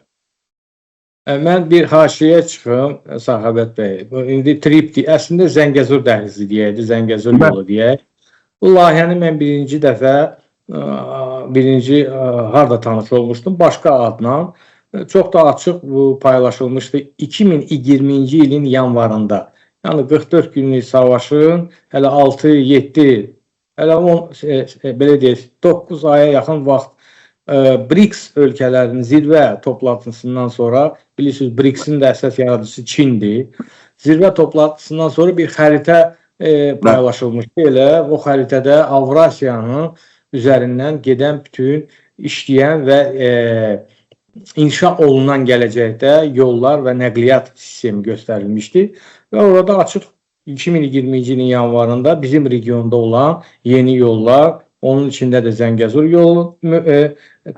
[SPEAKER 2] Mən bir haşiyə çıxım, Səxavət bəy. Bu indi trip, əslində Zəngəzur dəhlizi deyəydi, Zəngəzur yolu deyək. Bu layihəni mən birinci dəfə harda tanış olmuşdum? Başqa adla. Çox da açıq bu paylaşılmışdı 2020-ci ilin yanvarında. Yəni 44 günlük savaşın hələ 6, 7, hələ 10, belə deyək, 9 aya yaxın vaxt BRICS ölkələrinin zirvə toplantısından sonra, bilirsiniz, BRICS-in də əsas yaradıcısı Çindir. Zirvə toplantısından sonra bir xəritə paylaşılmışdı. Elə o xəritədə Avrasiyanın üzərindən gedən bütün işləyən və inşa olunan gələcəkdə yollar və nəqliyyat sistemi göstərilmişdi və orada açıq 2020-ci ilin yanvarında bizim regionda olan yeni yollar, onun içində də Zəngəzur yolu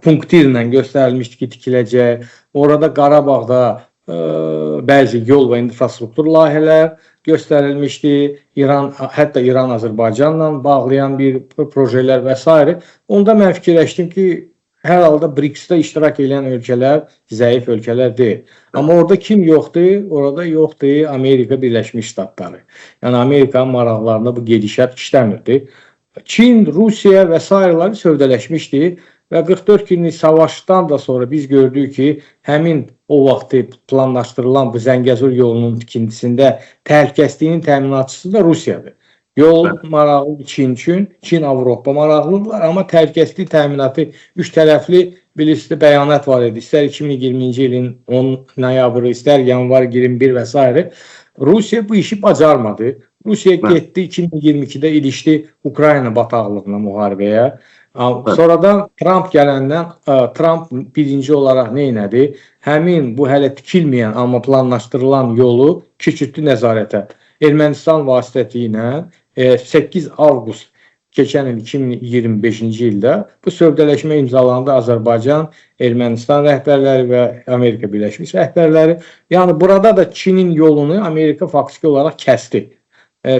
[SPEAKER 2] punktirlə göstərilmişdi ki, tikiləcək. Orada Qarabağda bəzi yol və infrastruktur layihələr göstərilmişdi. İran, hətta İran Azərbaycanla bağlayan bir projelər və s. Onda mən fikirləşdim ki, hər halda BRICS-də iştirak edən ölkələr zəif ölkələr deyil. Amma orada kim yoxdur? Orada yoxdur Amerika Birləşmiş Ştatları. Yəni Amerikanın maraqlarında bu gedişat işləmirdi. Çin, Rusiya və sairələri sövdələşmişdi və 44 günlük savaşdan da sonra biz gördük ki, həmin o vaxtı planlaşdırılan bu Zəngəzur yolunun tikintisində təhlükəsizliyinin təminatçısı da Rusiyadır. Yol maraqlı Çin üçün, Çin Avropa maraqlıdırlar, amma təhlükəsizlik təminatı üç tərəfli bilirsiniz bəyanat var idi. İstər 2020-ci ilin 10 noyabrı, istər yanvar 21 və s. Rusiya bu işi bacarmadı. Rusiya getdi 2022-də ilişdi Ukrayna bataqlığına, müharibəyə. Sonradan Trump gələndən Trump birinci olaraq nə etdi? Həmin bu hələ tikilməyən, amma planlaşdırılan yolu keçirtdi nəzarətə. Ermənistan vasitəsi ilə 8 avqust keçən il 2025-ci ildə bu sövdələşmə imzalandı Azərbaycan, Ermənistan rəhbərləri və Amerika Birləşmiş rəhbərləri. Yəni burada da Çinin yolunu Amerika faktiki olaraq kəsdi.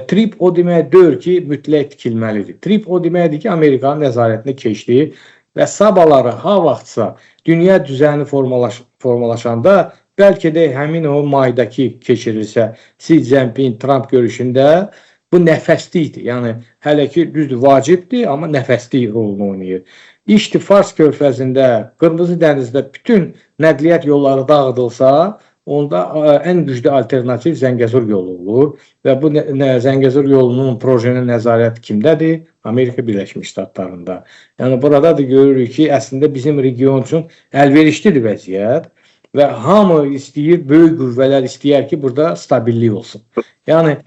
[SPEAKER 2] Trip o demək deyil ki, mütləq tikilməlidir. Trip o deməkdir ki, Amerikanın nəzarətinə keçdi və sabahları ha vaxtsa dünya düzəni formalaşanda bəlkə də həmin o maydakı keçirilsə Xi Jinping Trump görüşündə bu nəfəslikdir. Yəni hələ ki düzdür, vacibdir, amma nəfəslik rolunu oynayır. İşdi Fars körfəzində, Qırmızı dənizdə bütün nəqliyyat yolları dağıdılsa, onda ən güclü alternativ Zəngəzur yolu olur və bu Zəngəzur yolunun projenin nəzarəti kimdədir? Amerika Birləşmiş Ştatlarında. Yəni burada da görürük ki, əslində bizim region üçün əlverişlidir vəziyyət və hamı istəyir, böyük qüvvələr istəyər ki, burada stabillik olsun. Yəni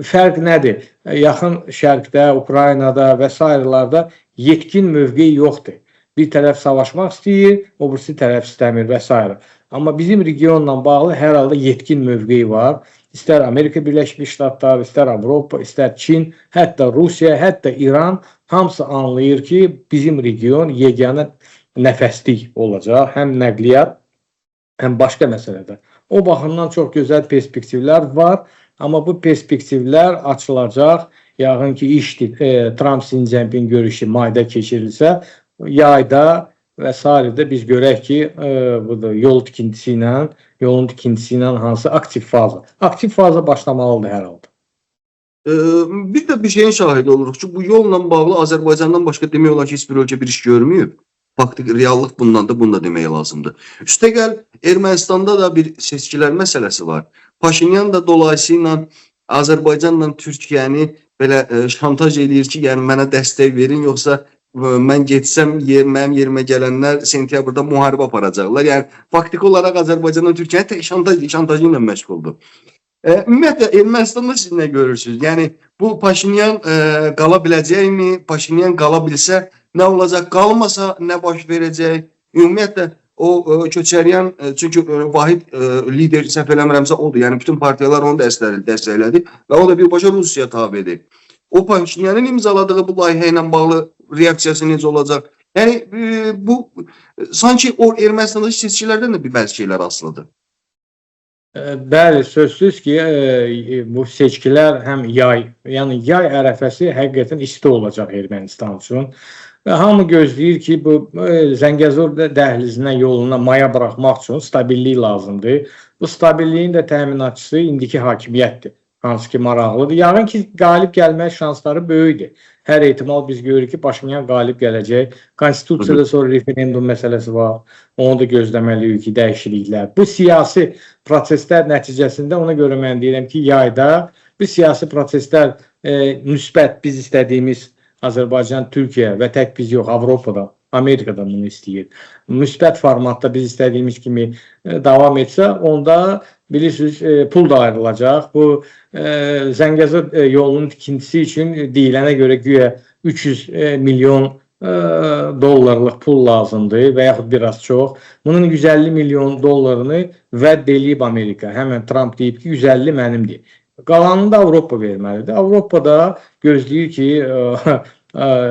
[SPEAKER 2] fərq nədir? Yaxın Şərqdə, Ukraynada və sairələrdə yetkin mövqe yoxdur. Bir tərəf savaşmaq istəyir, o birisi tərəf istəmir və s. Amma bizim regionla bağlı hər halda yetkin mövqeyi var. İstər Amerika Birləşmiş Ştatları, istər Avropa, istər Çin, hətta Rusiya, hətta İran hamısı anlayır ki, bizim region yeganə nəfəslik olacaq, həm nəqliyyat, həm başqa məsələdə. O baxımdan çox gözəl perspektivlər var, amma bu perspektivlər açılacaq. Yəqin ki, işdir, Trump Xi Jinping görüşü mayda keçirilsə, yayda və sairədə biz görək ki, bu da yol tikintisi ilə, yolun tikintisi ilə hansı aktiv faza. Aktiv faza başlamalıdır hər halda.
[SPEAKER 1] Bir də bir şeyin şahidi oluruq ki, bu yolla bağlı Azərbaycandan başqa demək olar ki, heç bir ölkə bir iş görməyib. Faktik reallıq bundan da bunu da demək lazımdır. Üstəgəl Ermənistanda da bir seçkilər məsələsi var. Paşinyan da dolayısıyla Azərbaycanla Türkiyəni belə şantaj eləyir ki, yəni mənə dəstək verin, yoxsa mən getsəm mənim yerimə gələnlər sentyabrda müharibə aparacaqlar. Yəni faktiki olaraq Azərbaycanla Türkiyə tək şantajı ilə məşğuldur. Ümumiyyətlə Ermənistanda siz nə görürsünüz? Yəni bu Paşinyan qala biləcəkmi? Paşinyan qala bilsə nə olacaq? Qalmasa nə baş verəcək? Ümumiyyətlə o Köçəryan, çünki vahid lider səhv eləmirəmsə odur. Yəni bütün partiyalar onu dəstəklədi və o da birbaşa Rusiya tabedir. O Paşinyanın imzaladığı bu layihə ilə bağlı reaksiyası necə olacaq? Yəni bu sanki o Ermənistandakı seçkilərdən də bir bəzi şeylər asılıdır.
[SPEAKER 2] Bəli, sözsüz ki, bu seçkilər həm yay, yəni yay ərəfəsi həqiqətən isti olacaq Ermənistan üçün. Və hamı gözləyir ki, bu Zəngəzur dəhlizinə, yoluna maya buraxmaq üçün stabillik lazımdır. Bu stabilliyin də təminatçısı indiki hakimiyyətdir. Hansı ki maraqlıdır. Yəqin ki, qalib gəlmək şansları böyükdür. Hər ehtimal biz görürük ki, Paşinyan qalib gələcək. Konstitusiyada sonra referendum məsələsi var. Onu da gözləməliyik ki, dəyişikliklər. Bu siyasi proseslər nəticəsində ona görə mən deyirəm ki, yayda bu siyasi proseslər müsbət biz istədiyimiz Azərbaycan, Türkiyə və tək biz yox, Avropada, Amerikada bunu istəyir. Müsbət formatda biz istədiyimiz kimi davam etsə, onda bilirsiniz pul da ayrılacaq. Bu Zəngəzur yolunun tikintisi üçün deyilənə görə güya 300 milyon dollarlıq pul lazımdır və yaxud biraz çox. Bunun 150 milyon dollarını vəd eləyib Amerika. Həmən Trump deyib ki, 150 mənimdir. Qalanını da Avropa verməlidir. Avropa da gözləyir ki,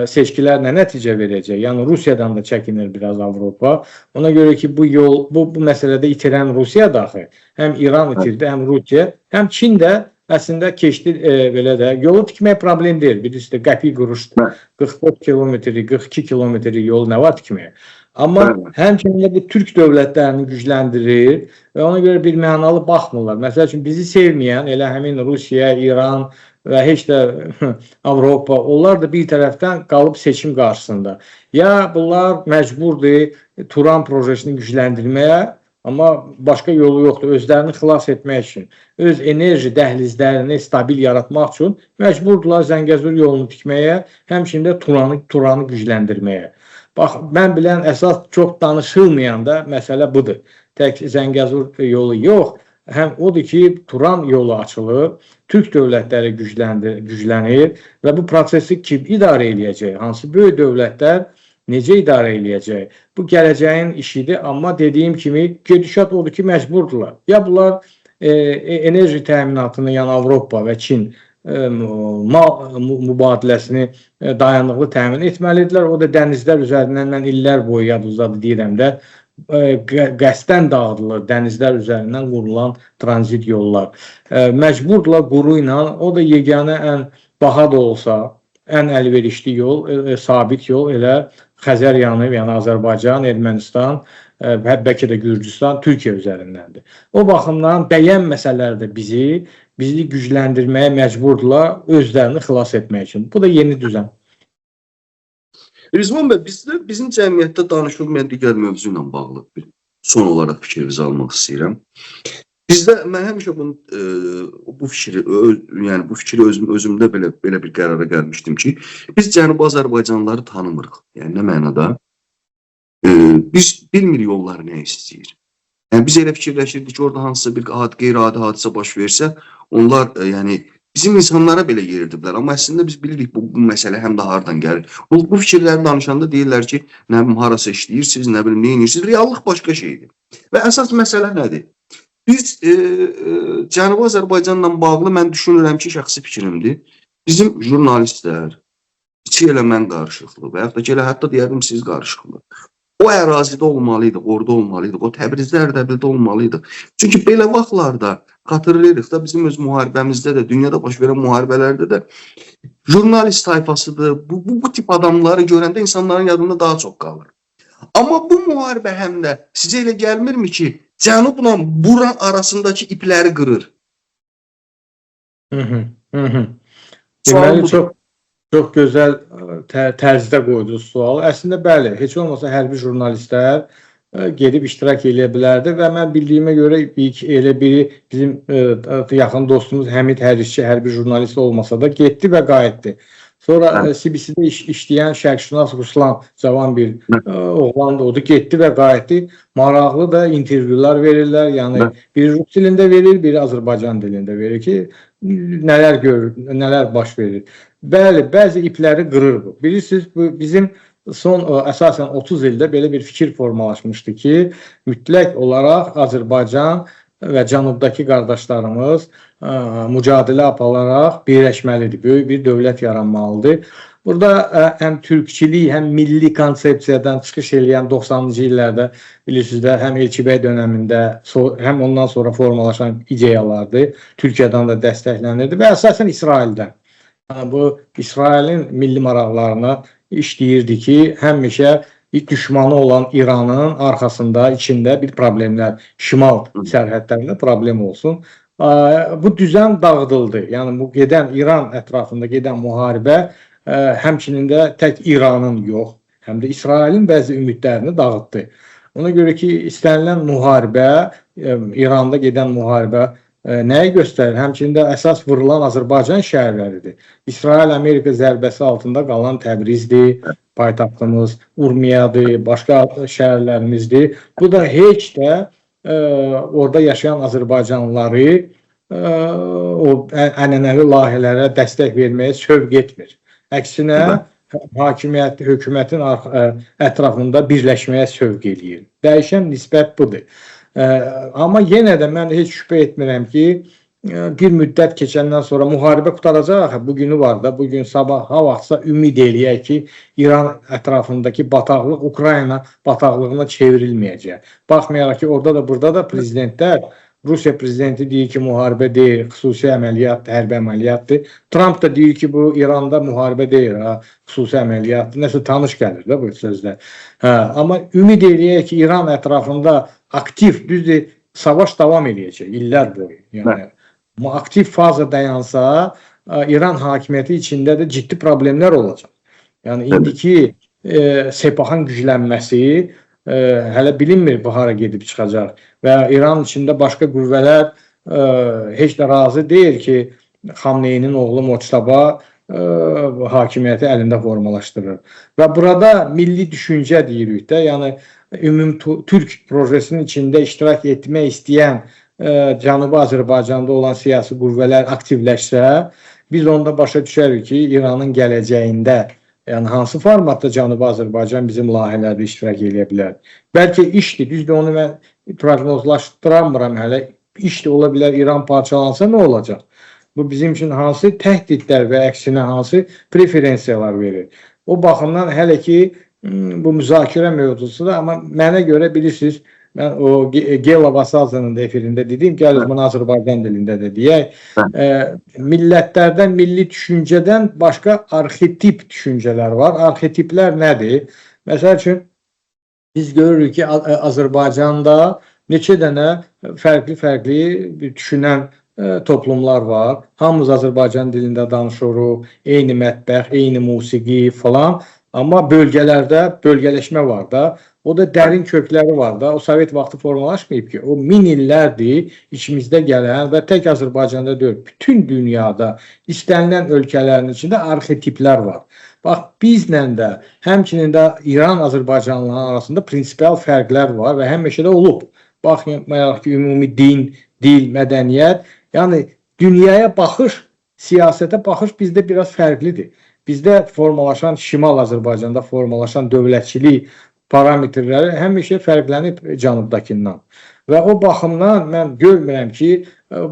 [SPEAKER 2] seçkilər nə nəticə verəcək? Yəni Rusiyadan da çəkinir biraz Avropa. Ona görə ki, bu yol, bu məsələdə itirən Rusiya daxil. Həm İran itirdi, həm Rusiya, həm Çin də əslində keçdi, belə də yolu tikmək problem deyil. Bilirsiniz, qəpik quruş 44 kilometri, 42 kilometri yol nə var tikməyə? Amma həmçinin də bu türk dövlətlərini gücləndirir və ona görə bir mənalı baxmırlar. Məsəl üçün bizi sevməyən elə həmin Rusiya, İran və heç də Avropa, onlar da bir tərəfdən qalıb seçim qarşısında. Ya bunlar məcburdur Turan projesini gücləndirməyə, amma başqa yolu yoxdur. Özlərini xilas etmək üçün, öz enerji dəhlizlərini stabil yaratmaq üçün məcburdurlar Zəngəzur yolunu tikməyə, həmçinin də Turanı gücləndirməyə. Bax, mən bilən əsas çox danışılmayan da məsələ budur. Tək Zəngəzur yolu yox, həm odur ki, Turan yolu açılır, Türk dövlətləri güclənir və bu prosesi kim idarə eləyəcək? Hansı böyük dövlətlər necə idarə eləyəcək? Bu gələcəyin işidir, amma dediyim kimi gedişat odur ki, məcburdurlar. Ya bunlar enerji təminatını, yəni Avropa və Çin mal mübadiləsini dayanıqlı təmin etməlidirlər. O da dənizlər üzərindən mən illər boyu yadınızdadır deyirəm də, qəsdən dağıdılır dənizlər üzərindən qurulan tranzit yollar. Məcburdurlar quru ilə, o da yeganə ən baha da olsa, ən əlverişli yol, sabit yol elə Xəzər yanı, yəni Azərbaycan, Ermənistan, bəlkə də Gürcüstan, Türkiyə üzərindəndir. O baxımdan bəyənməsələr də bizi gücləndirməyə məcburdular özlərini xilas etmək üçün. Bu da yeni düzən.
[SPEAKER 1] Rizvan bəy, bizdə bizim cəmiyyətdə danışılmayan digər mövzu ilə bağlı bir son olaraq fikrinizi almaq istəyirəm. Bizdə mən həmişə bunu bu fikri yəni bu fikri özümdə belə bir qərara gəlmişdim ki, biz Cənubi Azərbaycanlıları tanımırıq. Yəni nə mənada? Biz bilmirik onlar nə istəyir. Yəni biz elə fikirləşirdik ki, orada hansısa bir qeyri-adi hadisə baş versə, onlar yəni bizim insanlara belə yerirdilər. Amma əslində biz bilirik bu məsələ həm də hardan gəlir. Bu fikirləri danışanda deyirlər ki, nə bilim harasa işləyirsiniz, nə bilim nə edirsiniz. Reallıq başqa şeydir. Və əsas məsələ nədir? Biz Cənubi Azərbaycanla bağlı mən düşünürəm ki, şəxsi fikrimdir. Bizim jurnalistlər, içi elə mən qarışıqlı və yaxud da ki, elə hətta deyərdim siz qarışıqlı. O ərazidə olmalıydıq, orada olmalıydıq, o Təbrizdə, Ərdəbildə olmalıydıq. Çünki belə vaxtlarda xatırlayırıq da bizim öz müharibəmizdə də, dünyada baş verən müharibələrdə də jurnalist tayfasıdır. Bu tip adamları görəndə insanların yadında daha çox qalır. Amma bu müharibə həm də sizə elə gəlmirmi ki, Cənubla bura arasındakı ipləri qırır?
[SPEAKER 2] Hı hı. Deməli çox gözəl tərzdə qoydunuz sualı. Əslində bəli, heç olmasa hərbi jurnalistlər gedib iştirak eləyə bilərdi və mən bildiyimə görə ilk elə biri bizim yaxın dostumuz Həmid Hərişçi hərbi jurnalist olmasa da getdi və qayıtdı. Sonra CBC-də işləyən şərqşünas Ruslan cavan bir oğlan da odur, getdi və qayıtdı. Maraqlı da intervyular verirlər. Yəni biri rus dilində verir, biri Azərbaycan dilində verir ki, nələr görür, nələr baş verir. Bəli, bəzi ipləri qırır bu. Bilirsiniz, bu bizim son əsasən 30 ildə belə bir fikir formalaşmışdı ki, mütləq olaraq Azərbaycan və cənubdakı qardaşlarımız mücadilə apararaq birləşməlidir. Böyük bir dövlət yaranmalıdır. Burada həm türkçilik, həm milli konsepsiyadan çıxış eləyən 90-cı illərdə bilirsiniz də həm Elçibəy dönəmində, həm ondan sonra formalaşan ideyalardır. Türkiyədən də dəstəklənirdi və əsasən İsraildən. Yəni bu İsrailin milli maraqlarına işləyirdi ki, həmişə düşmanı olan İranın arxasında, içində bir problemlər, şimal sərhədlərində problem olsun. Bu düzən dağıdıldı. Yəni bu gedən İran ətrafında gedən müharibə həmçinin də tək İranın yox, həm də İsrailin bəzi ümidlərini dağıtdı. Ona görə ki, istənilən müharibə, İranda gedən müharibə nəyi göstərir? Həmçinin də əsas vurulan Azərbaycan şəhərləridir. İsrail-Amerika zərbəsi altında qalan Təbrizdir, paytaxtımız, Urmiyadır, başqa şəhərlərimizdir. Bu da heç də orada yaşayan Azərbaycanlıları o ənənəvi layihələrə dəstək verməyə sövq etmir. Əksinə hakimiyyət, hökumətin ətrafında birləşməyə sövq eləyir. Dəyişən nisbət budur. Amma yenə də mən heç şübhə etmirəm ki, bir müddət keçəndən sonra müharibə qurtaracaq axı, bugünü var da, bugün sabah ha vaxtsa ümid eləyək ki, İran ətrafındakı bataqlıq Ukrayna bataqlığına çevrilməyəcək. Baxmayaraq ki, orada da burada da prezidentlər, Rusiya prezidenti deyir ki, müharibə deyil, xüsusi əməliyyat, hərbi əməliyyatdır. Tramp da deyir ki, bu İranda müharibə deyil, ha, xüsusi əməliyyatdır. Nəsə tanış gəlir də bu sözlər. Hə, amma ümid eləyək ki, İran ətrafında aktiv, düzdür, savaş davam eləyəcək illər boyu. Yəni amma aktiv faza dayansa, İran hakimiyyəti içində də ciddi problemlər olacaq. Yəni indiki Sepahın güclənməsi hələ bilinmir bu hara gedib çıxacaq və İran içində başqa qüvvələr heç də razı deyil ki, Xamneyinin oğlu Moctaba hakimiyyəti əlində formalaşdırır. Və burada milli düşüncə deyirik də, yəni ümum Türk projesinin içində iştirak etmək istəyən Cənubi Azərbaycanda olan siyasi qüvvələr aktivləşsə, biz onda başa düşərik ki, İranın gələcəyində, yəni hansı formatda Cənubi Azərbaycan bizim layihələrdə iştirak eləyə bilər. Bəlkə işdir, düzdür, onu mən proqnozlaşdıramıram hələ. İş də ola bilər, İran parçalansa nə olacaq? Bu bizim üçün hansı təhdidlər və əksinə hansı preferensiyalar verir? O baxımdan hələ ki bu müzakirə mövzusudur, amma mənə görə bilirsiniz, mən o Gela Vasazanın da efirində dedim, gəlin bunu Azərbaycan dilində də deyək. Millətlərdən, milli düşüncədən başqa arxetip düşüncələr var. Arxetiplər nədir? Məsəl üçün Biz görürük ki, Azərbaycanda neçə dənə fərqli-fərqli düşünən toplumlar var. Hamımız Azərbaycan dilində danışırıq, eyni mətbəx, eyni musiqi falan. Amma bölgələrdə bölgələşmə var da. O da dərin kökləri var da. O Sovet vaxtı formalaşmayıb ki, o min illərdir içimizdə gələn və tək Azərbaycanda deyil, bütün dünyada istənilən ölkələrin içində arxetiplər var. Bax, bizlə də, həmçinin də İran Azərbaycanlıların arasında prinsipial fərqlər var və həmişə də olub. Baxmayaraq ki, ümumi din, dil, mədəniyyət, yəni dünyaya baxış, siyasətə baxış bizdə biraz fərqlidir. Bizdə formalaşan, Şimal Azərbaycanda formalaşan dövlətçilik parametrləri həmişə fərqlənib cənubdakından. Və o baxımdan mən görmürəm ki,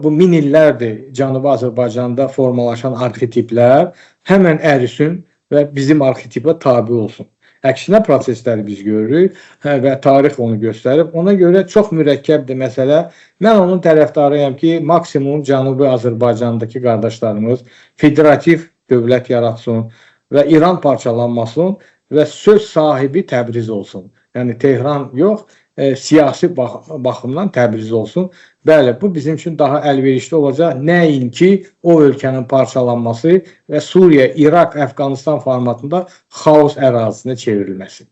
[SPEAKER 2] bu min illərdir Cənubi Azərbaycanda formalaşan arxetiplər həmən ərisin və bizim arxetipə tabi olsun. Əksinə prosesləri biz görürük və tarix onu göstərib. Ona görə çox mürəkkəbdir məsələ. Mən onun tərəfdarıyam ki, maksimum Cənubi Azərbaycandakı qardaşlarımız federativ dövlət yaratsın və İran parçalanmasın və söz sahibi Təbriz olsun. Yəni Tehran yox, siyasi baxımdan Təbriz olsun. Bəli, bu bizim üçün daha əlverişli olacaq. Nəinki o ölkənin parçalanması və Suriya, İraq, Əfqanistan formatında xaos ərazisinə çevrilməsi.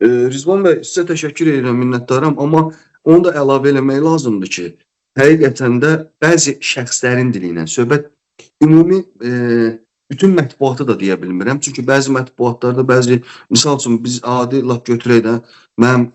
[SPEAKER 1] Rizvan bəy, sizə təşəkkür edirəm, minnətdaram, amma onu da əlavə eləmək lazımdır ki, həqiqətən də bəzi şəxslərin dili ilə söhbət ümumi bütün mətbuatı da deyə bilmirəm. Çünki bəzi mətbuatlarda bəzi, misal üçün biz adi lap götürək də mənim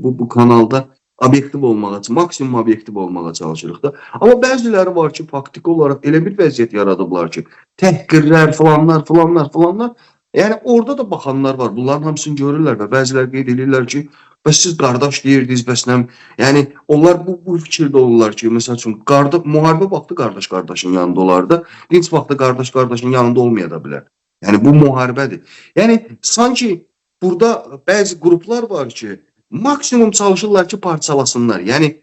[SPEAKER 1] bu kanalda obyektiv olmağa, maksimum obyektiv olmağa çalışırıq da. Amma bəziləri var ki, faktiki olaraq elə bir vəziyyət yaradıblar ki, təhqirlər, filanlar, filanlar, filanlar. Yəni orada da baxanlar var. Bunların hamısını görürlər və bəziləri qeyd edirlər ki, bəs siz qardaş deyirdiniz, bəs nə? Yəni onlar bu fikirdə olurlar ki, məsəl üçün müharibə vaxtı qardaş qardaşın yanında olardı. Dinc vaxtı qardaş qardaşın yanında olmaya da bilər. Yəni bu müharibədir. Yəni sanki burada bəzi qruplar var ki, maksimum çalışırlar ki, parçalasınlar. Yəni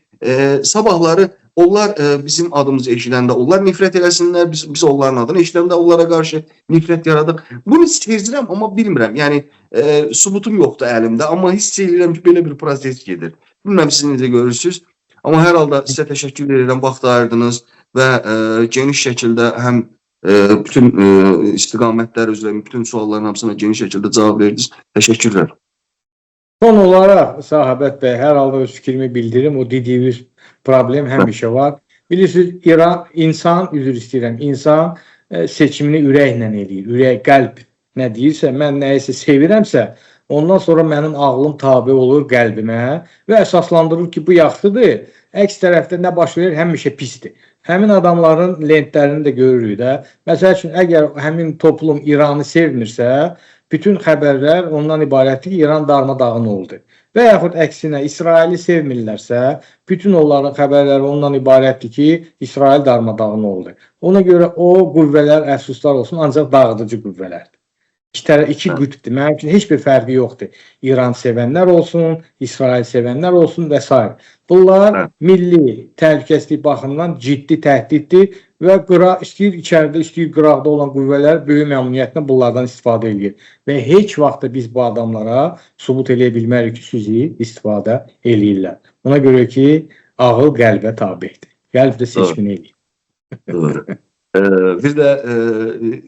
[SPEAKER 1] sabahları onlar bizim adımızı eşidəndə onlar nifrət eləsinlər, biz onların adını eşidəndə onlara qarşı nifrət yaradıq. Bunu sezirəm, amma bilmirəm. Yəni sübutum yoxdur əlimdə, amma hiss edirəm ki, belə bir proses gedir. Bilmirəm siz necə görürsünüz. Amma hər halda sizə təşəkkür edirəm, vaxt ayırdınız və geniş şəkildə həm bütün istiqamətlər üzrə bütün sualların hamısına geniş şəkildə cavab verdiniz. Təşəkkürlər.
[SPEAKER 2] Son olaraq Sahabət bəy, hər halda öz fikrimi bildirim. O dediyiniz problem həmişə var. Bilirsiniz, İran insan, üzr istəyirəm, insan seçimini ürəklə eləyir. Ürək, qəlb nə deyirsə, mən nəyisə sevirəmsə, ondan sonra mənim ağlım tabe olur qəlbimə və əsaslandırır ki, bu yaxşıdır. Əks tərəfdə nə baş verir, həmişə pisdir. Həmin adamların lentlərini də görürük də. Məsəl üçün, əgər həmin toplum İranı sevmirsə, bütün xəbərlər ondan ibarətdir ki, İran darmadağın oldu. Və yaxud əksinə İsraili sevmirlərsə, bütün onların xəbərləri ondan ibarətdir ki, İsrail darmadağın oldu. Ona görə o qüvvələr əfsuslar olsun, ancaq dağıdıcı qüvvələrdir. İki qütbdür. Mənim üçün heç bir fərqi yoxdur. İran sevənlər olsun, İsrail sevənlər olsun və s. Bunlar milli təhlükəsizlik baxımından ciddi təhdiddir və istəyir içəridə, istəyir qıraqda olan qüvvələr böyük məmnuniyyətlə bunlardan istifadə eləyir. Və heç vaxt da biz bu adamlara sübut eləyə bilmərik ki, sizi istifadə eləyirlər. Ona görə ki, ağıl qəlbə tabedir. Qəlb də seçmini eləyir.
[SPEAKER 1] Doğru. Bir də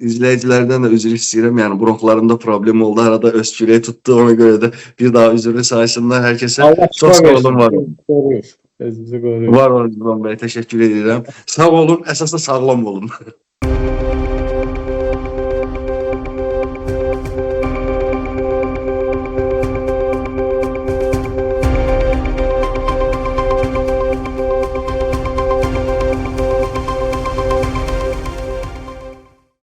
[SPEAKER 1] izləyicilərdən də üzr istəyirəm. Yəni bronxlarımda problem oldu. Arada öskürək tutdu. Ona görə də bir daha üzrlü saysınlar hər kəsə.
[SPEAKER 2] Allah
[SPEAKER 1] Çox sağ olun, var olun.
[SPEAKER 2] Qoruyur. Özünüzü qoruyun.
[SPEAKER 1] Var olun Rizvan bəy, təşəkkür edirəm. Sağ olun, əsas da sağlam olun.